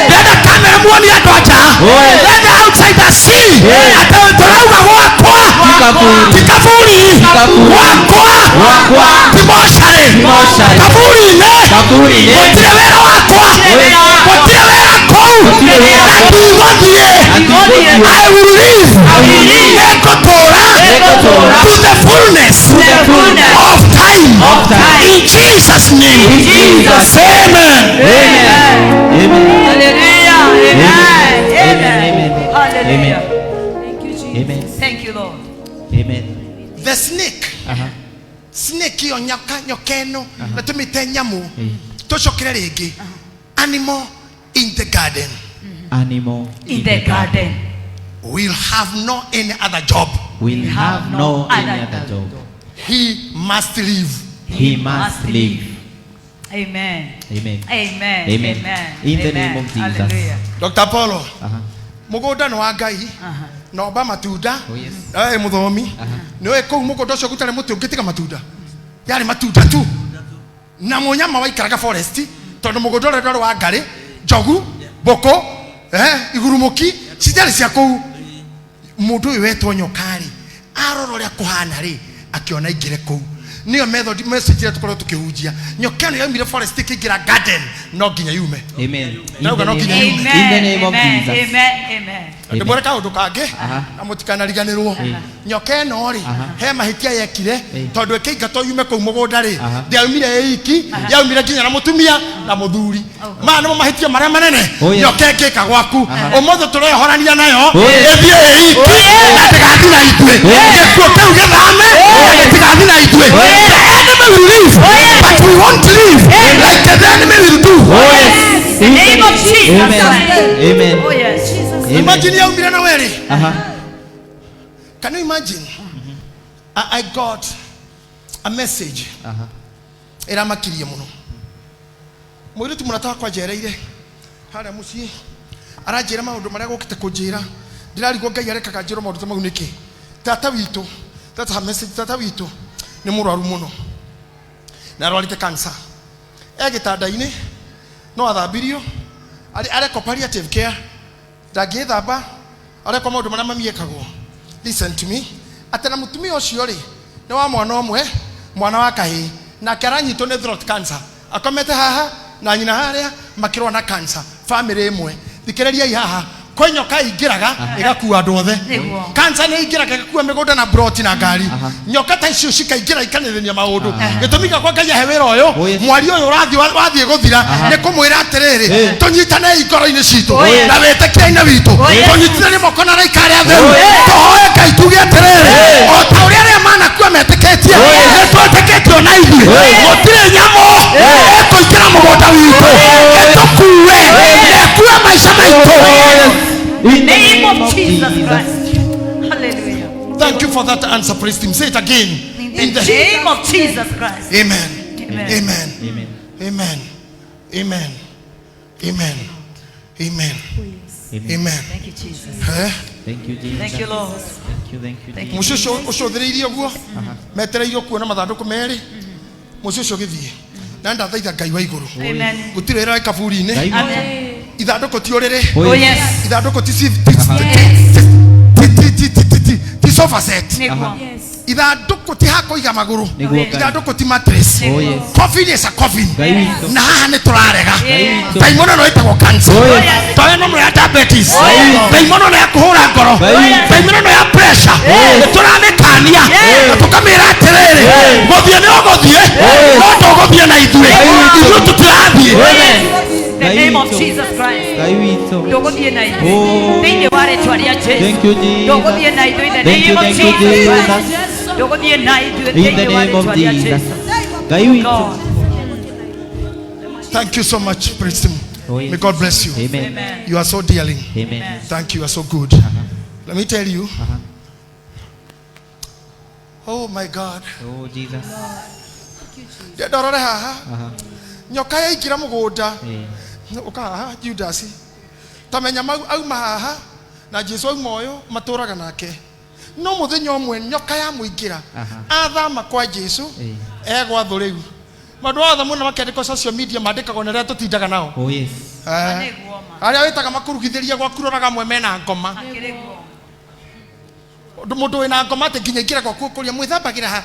ndenda kamera muonie andũ a nja. Oh, yes. Let the outsiders see Eh. atĩ tũrauga gwakwa Ti kaburi. ti kaburi. Ti kaburi. Gwakwa Gwakwa ti mochari. ti mochari. Kaburi-inĩ Kaburi-inĩ. gũtirĩ wĩra wakwa, wĩra wakwa. gũtirĩ wĩra kũu, Gũtirĩ wĩra na kũu. ndigũthiĩ. Na ndigũthiĩ. I will live. I will live. Nĩngũtũũra Nĩngũtũũra. to the fullness To the fullness of time. of time. In Jesus' name. In Jesus' Say amen. Amen. Amen. Hallelujah. Amen. Amen. Amen. Amen. Hallelujah. Thank you, Jesus. Amen. Thank you, Lord. Amen. The snake, Aha. snake ĩyo nyoka, nyoka ĩno na tũmĩte nyamũ, tũcokere rĩngĩ, animal in the garden Animal In the garden. will have no any other job. Will have no any other job. He must live. He must live. Amen. Amen. Amen. Amen. Amen. In the Amen. name of Jesus. Hallelujah. Dr. Apollo, Aha. mũgũnda nĩ wa Ngai nomba matunda. Oh, yes. Nawe mũthomi Aha. nĩ ũĩ kũu mũgũnda ũcio gũtarĩ mũtĩ ũngĩtiga matunda, yarĩ matunda tu. Na mũnyama waikaraga forest tondũ mũgũnda ũrĩa ndwarĩ wa ngarĩ, njogu, mbũkũ, igurumũki citiarĩ cia kũu. Mũndũ ũyũ wetwo nyoka rĩ, arora ũrĩa kũhana rĩ, akĩona aingĩre kũu. Nĩyo method message ĩrĩa tũkorwo tũkĩhunjia. Nyoka ĩno yaumire forest ĩkĩingĩra garden, no nginya yume. Amen. In Ndauga the no name, nginya yume. in the name of Amen. Jesus. Amen. Amen. Ndĩmwĩre kaũndũ kangĩ Aha. na mũtikanariganĩrwo. Nyoka ĩno rĩ, he mahĩtia yekire tondũ ĩkĩingatwo yume kũu mũgũnda rĩ, ndĩaumire ĩ iki, yaumire nginya na mũtumia na mũthuri. Maya nĩmo mahĩtia marĩa manene Oh, yes. nyoka ĩngĩka gwaku. Ũmũthĩ tũrehorania nayo Oh, yes. ĩthiĩ ĩ iki na ndĩgathiĩ na ithuĩ. Gĩkuũ kĩu gĩthame na gĩtigathiĩ na ithuĩ. The enemy will leave, but we won't leave like the enemy will do. Oh, yes. The name of Jesus Amen. Christ. Amen. Oh yes. Amen. Imagine yaumire na werĩ. Aha. Can you imagine? I got a message. Aha. Ĩramakirie mũno. Mũirĩtu mũrata wakwa njereire harĩa mũciĩ aranjĩra maũndũ marĩa gũkĩte kũnjĩra. Ndĩrarigwo Ngai arekaga njĩrwo maũndũ ta mau nĩkĩ. Tata witũ, that's her message, tata witũ nĩ mũrwaru mũno na arwarĩte cancer. E gĩtanda-inĩ no athambirio, arekwo palliative care, ndangĩthamba, arekwo maũndũ marĩa mami ekagwo. Listen to me, atĩ na mũtumia ũcio rĩ nĩ wa mwana ũmwe, mwana wa kahĩĩ, nake aranyitwo nĩ throat cancer, akomete haha na nyina harĩa makĩrũa na cancer, family ĩmwe. Thikĩrĩriai haha, kwĩ nyoka ĩingĩraga ĩgakua andũ othe. Nĩguo. Cancer nĩ ĩingĩraga ĩgakua mĩgũnda na broti na ngari. Nyoka ta icio cikaingĩra ikanĩrĩria maũndũ. Gĩtũmi gĩakwa Ngai ahe wĩra ũyũ, Oh, yes. mwari ũyũ wathiĩ gũthira nĩ kũmwĩra atĩrĩrĩ, Eh. tũnyitanei ngoro-inĩ citũ Oh, yes. na wĩtĩkia-inĩ witũ, Oh, yes. tũnyitithanie moko na araika arĩa atheru, tũhoe Ngai tuge atĩrĩrĩ, o ta ũrĩa arĩa manakua metĩkĩtie, nĩ twĩtĩkĩtie ona ithuĩ, gũtirĩ nyamũ ĩkũingĩra mũgũnda witũ ĩtũkue na ĩkue maica maitũ. In the Name of Jesus Christ. Hallelujah. Thank you for that answer, praise him. Say it again. In the name of Jesus Christ. Amen. Amen. Amen. Amen. Amen. Amen. Amen. Amen. Amen. Thank you, Jesus. Eh? Thank you, Jesus. Thank you, Lord. Thank you, thank you, Thank Jesus. Mũciĩ ũcio ũcũthĩrĩirie ũguo metereirio kuona mathandũkũ merĩ, mũciĩ ũcio ũgĩthiĩ na ndathaitha Ngai wa igũrũ, Amen. gũtirĩ wĩra wa kaburi-inĩ, Ngai witũ. Amen. ithandũkũ ti ũrĩrĩ, Oh, Oh yes. yes. ithandũkũ ti ti sofa set, Nĩguo. ithandũkũ ti ha kũiga magũrũ, Nĩguo Ngai. ithandũkũ ti mattress. Oh, yes. Coffin is a coffin. Ngai witũ. Na haha nĩ tũrarega. Ngai witũ. Ndaimono ĩno ĩtagwo cancer, Oh, yes. ndaimono ĩno ya diabetes, yes. ndaimono ĩno ya kũhũra ngoro, Ngai witũ. ndaimono ĩno ya pressure, nĩ tũramĩkania na tũkamĩra atĩrĩrĩ, gũthiĩ nĩ ũgũthiĩ, no ndũgũthiĩ na ithuĩ, ithuĩ tũtirathiĩ. Amen. The Ngai name of witũ. Jesus Christ. Ngai witũ. Ndũgũthiĩ na ithuĩ. Oh. Thĩinĩ wa rĩtwa rĩa Jesu. Thank you, Jesus. Ndũgũthiĩ na ithuĩ in the Thank you, name of thank you, Jesus Jesus. Christ. Ndũgũthiĩ na ithuĩ In the thĩinĩ wa name of rĩtwa rĩa Jesus. Jesu. Ngai witũ. God. Thank you so much, praise him. Oh, yes. May God bless you. Amen. Amen. You are so dealing. Amen. Thank you. You are so good. Let me tell you. Oh my God. Oh, Jesus. Ndorore haha. Aha. Nyoka yaingĩra mũgũnda. Eh. Ũka haha Judas. Tamenya mau auma haha na Jesu auma ũyũ matũraga nake. No mũthenya ũmwe nyoka yamũingĩra. Aha. Athama kwa Jesu Eh. egwatho rĩu. Maũndũ mothe mũno makĩandĩkwo social media mandĩkagwo nĩ arĩa tũtindaga nao. Oh, yes. Eh. Nĩguo ma. Arĩa wĩtaga makurugithĩria gwaku roraga amwe mena ngoma. Akĩrĩ guo. Mũndũ wĩna ngoma atĩ nginya ingĩra gwaku ũkũria mwĩthambagĩra ha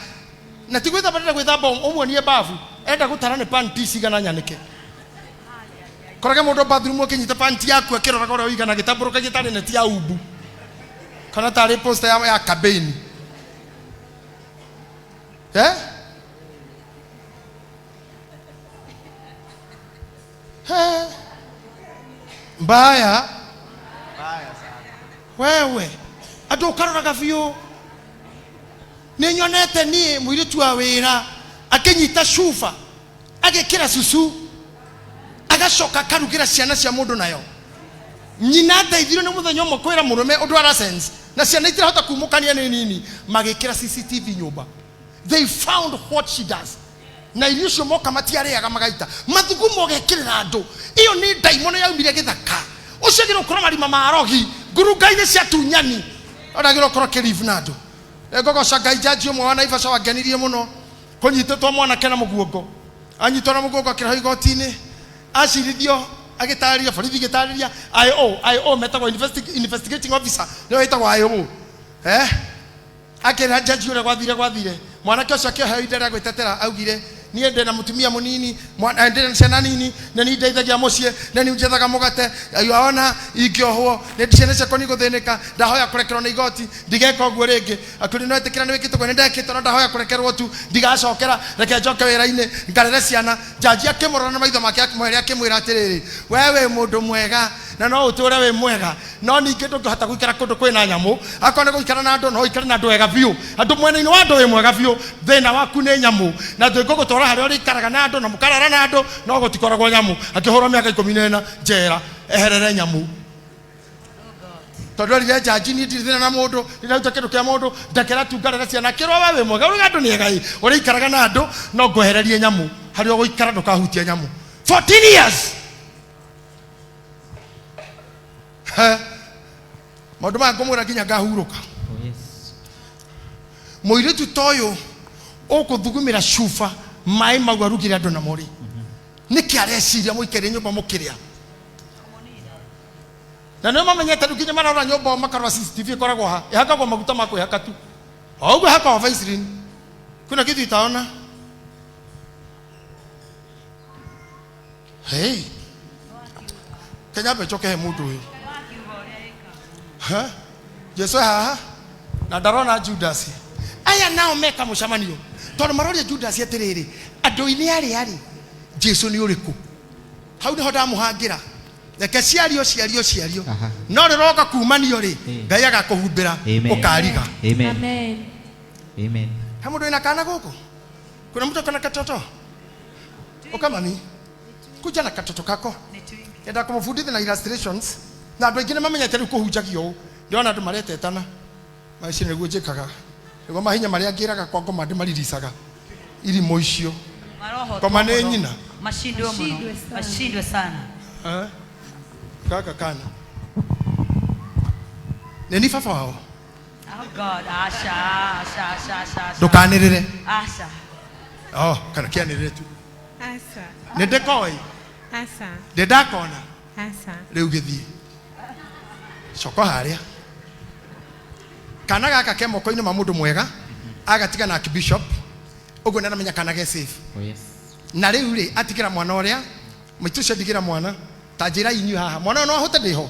na ti gwĩthamba ndĩrenda gwĩthamba ũmuonie babu enda gũtara nĩ panti cigana nyanĩke korage mũndũ bathroom ũkĩnyita panti yaku akĩroraga ũrĩa ũigana gĩtambũrũkagia tarĩ neti ya umbu kana tarĩ poster ya campaign. Eh? Eh. Mbaya wewe andũ ũkaroraga biũ nĩ nyonete niĩ mũirĩtu wa wĩra akĩnyita cuba agĩkĩra cucu agacoka akarugĩra ciana cia mũndũ nayo. Nyina ateithirio nĩ mũthenya ũmwe kwĩra mũrũme ũndũ ara sense na ciana itirahota kumũkania nĩ nini, magĩkĩra CCTV nyũmba. They found what she does. Na irio icio moka matiarĩaga magaita mathugumo ũgekĩrĩra andũ. Ĩyo nĩ ndaimono yaumire gĩthaka. Ũcio agĩrĩirwo gũkorwo marima ma rogi ngurunga-inĩ cia tunyani, onagĩrĩirwo gũkorwo kĩribu na andũ. Ngogoca Ngai jaji ũmwe wa Naivasha wangenirie mũno kũnyitĩtwo mwanake na mũguongo Anyitwo na mũgongo akĩrehwo igoti-inĩ, acirithio agĩtarĩria, borithi igĩtarĩria, IO, IO metagwo investigating officer, nĩyo ĩtagwo IO. Eh? Akĩra jaji ũrĩa gwathire gwathire. Mwanake ũcio akĩoheo ihinda rĩa gwĩtetera, augire niĩ ndĩ na mũtumia mũnini, ndĩ na ciana nini, na niĩ ndeithagia mũciĩ, na niĩ njethaga mũgate, ona ingĩohwo nĩ ciana ciakwa nĩ igũthĩnĩka, ndahoya kũrekerwo nĩ igoti, ndigeka ũguo rĩngĩ. Akĩũria no etĩkĩra nĩ wĩkĩte ũguo, nĩ ndekĩte, no ndahoya kũrekerwo tu, ndigacokera, reke njoke wĩra-inĩ ngarere ciana. Jaji akĩmũrora na maitho make akĩmũheria, akĩmwĩra atĩrĩrĩ, we wĩ mũndũ mwega na no ũtũre wĩ mwega, no ningĩ ndũngĩhota gũikara kũndũ kwĩna nyamũ. Akorwo nĩ gũikara na andũ, no ũikare na andũ wega biũ, andũ mwena-inĩ wa andũ wĩ mwega biũ, thĩna waku nĩ nyamũ, na tũngĩgũtwara harĩa ũrĩikaraga na andũ na mũkarara na andũ, no gũtikoragwo nyamũ. Akĩhũrwo mĩaka 14 njera eherere nyamũ, tondũ erire jaji niĩ ndirĩ thĩna na mũndũ, ndiraruta kĩndũ kĩa mũndũ, ndekera tu ngarere ciana. Akĩrwo we wĩ mwega, ũrĩa andũ nĩ ega ĩ, ũrĩikaraga na andũ, no ngwehererie nyamũ, harĩa ũgũikara ndũkahutie nyamũ. 14 years. Maũndũ maya ngũmwĩra nginya ngahurũka. Oh, yes. Mũirĩtu ta ũyũ ũkũthugumĩra cuba maĩ mau arugire andũ namo rĩ, nĩkĩ areciria mũikaire nyũmba mũkĩrĩa? Na nĩo mamenyete rĩu nginya marora nyũmba o makarora CCTV ĩkoragwo ha, ĩhakagwo maguta ma kwĩhaka tu, o ũguo ĩhakagwo Vaseline. Kuna kitu itaona. Hey, Kenya mbe njoke he mũndũ ũyũ. Ha? Jesu e haha na ndarona Judas. Aya nao meka mũcemanio tondũ maroria Judas atĩrĩrĩ, andũ-inĩ arĩa rĩ, Jesu nĩ ũrĩkũ? Hau nĩho ndamũhangĩra, reke ciario ciario ciario. Aha. No rĩroka kumanio rĩ, Eh. Ngai agakũhumbĩra. Amen. Ũkariga. Amen. Amen. Amen. He mũndũ wĩna kana gũkũ? Kuna mtu akona katoto? Ũka mami, kuja na katoto kako. Enda kũmũbundithia na illustrations, na andũ aingĩ nĩ mamenyete rĩu kũhunjagio ũũ. Ndĩrona andũ maretetana maici, nĩguo njĩkaga, nĩguo mahinya marĩa ngĩraga kwa ngoma ndĩmariricaga irimũ icio. Maroho Koma nĩ mũno. nyina. Mashindwe mũno. Mashindwe sana. Mashindwe sana. Eh? Kaka kana nĩ ni baba wao. Oh God, asha, asha, asha, asha, asha. Ndũkanĩrĩre. Asha. Oh, kana kĩanĩrĩre tu. Asa. Nĩ ndĩkoĩ. Asa. Ndĩ ndakona. Asa. Rĩu gĩthiĩ coko harĩa kana gaka ke moko-inĩ ma mũndũ mwega, agatiga na archbishop ũguo nĩ aramenya kana ge safe. Oh, yes. Na rĩu rĩ, atigĩra mwana ũrĩa maitũ ũcio, ndigĩra mwana ta njĩra inyuĩ haha, mwana ũyũ no ahote, ndĩho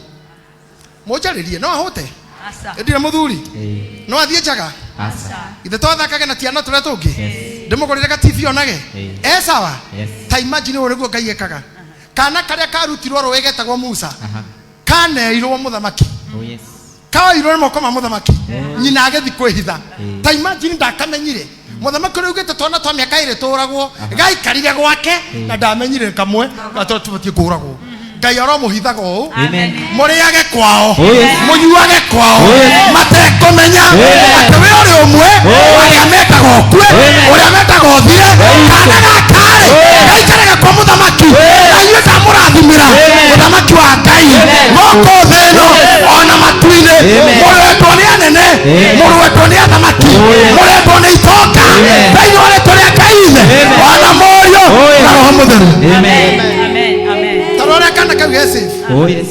mũnjarĩrie, no ahote? Asa. Ndire mũthuri. Eh. No athiĩ njaga? Asa. Ithe twathakage na tiana tũrĩa tũngĩ. Yes. Ndĩmũgũrĩre ga TV onage. Eh. E sawa. Yes. Ta imagine ũũ nĩguo Ngai ekaga. Kana karĩa karutirwo rũĩ getagwo Musa. Aha. Kaneirwo mũthamaki. Oh, yes. Kaoirwo nĩ moko ma mũthamaki, nyina agĩthi kwĩhitha. Eh. Ta imagine ndakamenyire mũthamaki ũrĩa augĩte twana twa mĩaka ĩrĩ tũragwo, gaikarire gwake na ndamenyire kamwe gatũ tũbatiĩ kũragwo. Ngai aromũhithaga ũũ. Amen. Mũrĩage kwao, Oh, yes. mũnyuage kwao. Oh, yes. Matekũmenya atĩ wĩ ũrĩ ũmwe arĩa mendaga ũkue, ũrĩa mendaga ũthire. Kana gakarĩ gaikaraga kwa mũthamaki, na inyuĩ ndamũrathimĩra mũthamaki wa Ngai gũkũ thĩ ĩno ona matu-inĩ. Mũrwetwo nĩ anene, mũrwetwo nĩ athamaki, mũrwetwo nĩ itonga, thĩinĩ wa rĩtwa rĩa Ngai Ithe ona Mũriũ na Roho Mũtheru. Amen. Amen. Amen. Tarora ũrĩa kana kau ge safe. Oh, yes.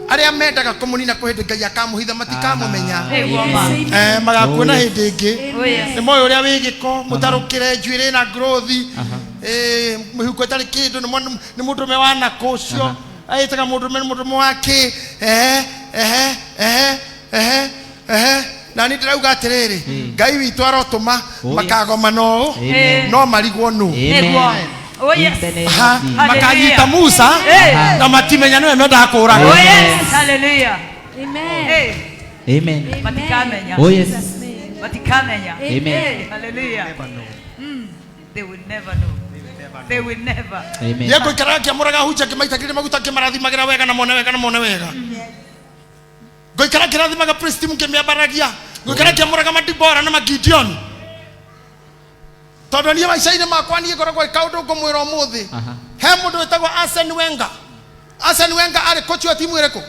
Arĩa mendaga kũmũnina kwĩ hĩndĩ Ngai akamũhitha, matikamũmenya. Hey, woman. Eh, magakuona hĩndĩ ĩngĩ. Oh, yes. Nĩ moĩ ũrĩa wĩ gĩko, mũtarũkĩre njuĩrĩ na growth. Aha. Eh, mũhuko ĩtarĩ kĩndũ, nĩ nĩ mũndũrũme wa nakũ ũcio agĩtaga mũndũrũme, nĩ mũndũrũme wa kĩ. Ehe ehe ehe ehe ehe, na niĩ ndĩrauga atĩrĩrĩ, Ngai witũ arotũma Oh, yes. makagomana ũũ. Amen. No marigwo nũ. Nĩguo. Amen. Oh, yes. In the name of Ha, Jesus. makanyita Musa Hey. na matimenya nĩwe mendaga kũraga. Oh, yes. Hallelujah. Amen. Hey. Amen. Matikamenya. Oh, yes. Jesus' name. Matikamenya. Amen. Hey, hallelujah. They will never know. They will never. Amen. Ye ngũikaraga ngĩamũraga hunja, ngĩmaitagĩrĩria maguta, ngĩmarathimagĩra wega na mone wega na mone wega. Ngũikara ngĩrathimaga praise team, ngĩmĩambaragia. Ngũikara ngĩamũraga madibora na magideon, tondũ niĩ maica-inĩ makwa niĩ ngoragwo kaũndũ ngũmwĩra ũmũthĩ. Aha. He mũndũ wĩtagwo Arsene Wenger. Arsene Wenger arĩ coach wa timu ĩrĩkũ?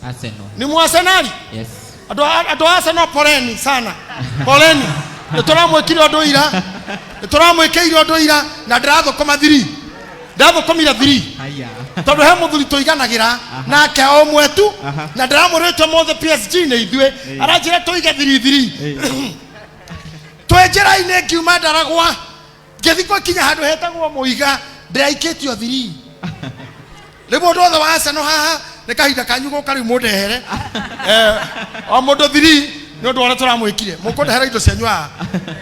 Arsenal. Ni muarsenali? Yes. Andũ a Arsenal, poleni sana, poleni. Nĩ tũramwĩkire ũndũ ira, nĩ tũramwĩkĩire ũndũ ira, na ndĩrathũkũma thiri, ndĩrathũkũmire thiri. Haya. Tondũ he mũthuri tũiganagĩra nake o ũmwe tu. Na ndĩramwĩrĩte ũmũthĩ PSG nĩ ithuĩ, aranjĩra tũige thiri thiri. Twĩ njĩra-inĩ ngiuma Ndaragwa ngĩthiĩ gũkinya handũ hetagwo Mũiga, ndĩraikĩtio thiri. Rĩu mũndũ wothe wa Arsenal haha, nĩ kahinda kanyu gũka rĩu mũndehere. O mũndũ thiri nĩ ũndũ wa ũrĩa tũramwĩkire. Mũkũndehera indo cianyu haha.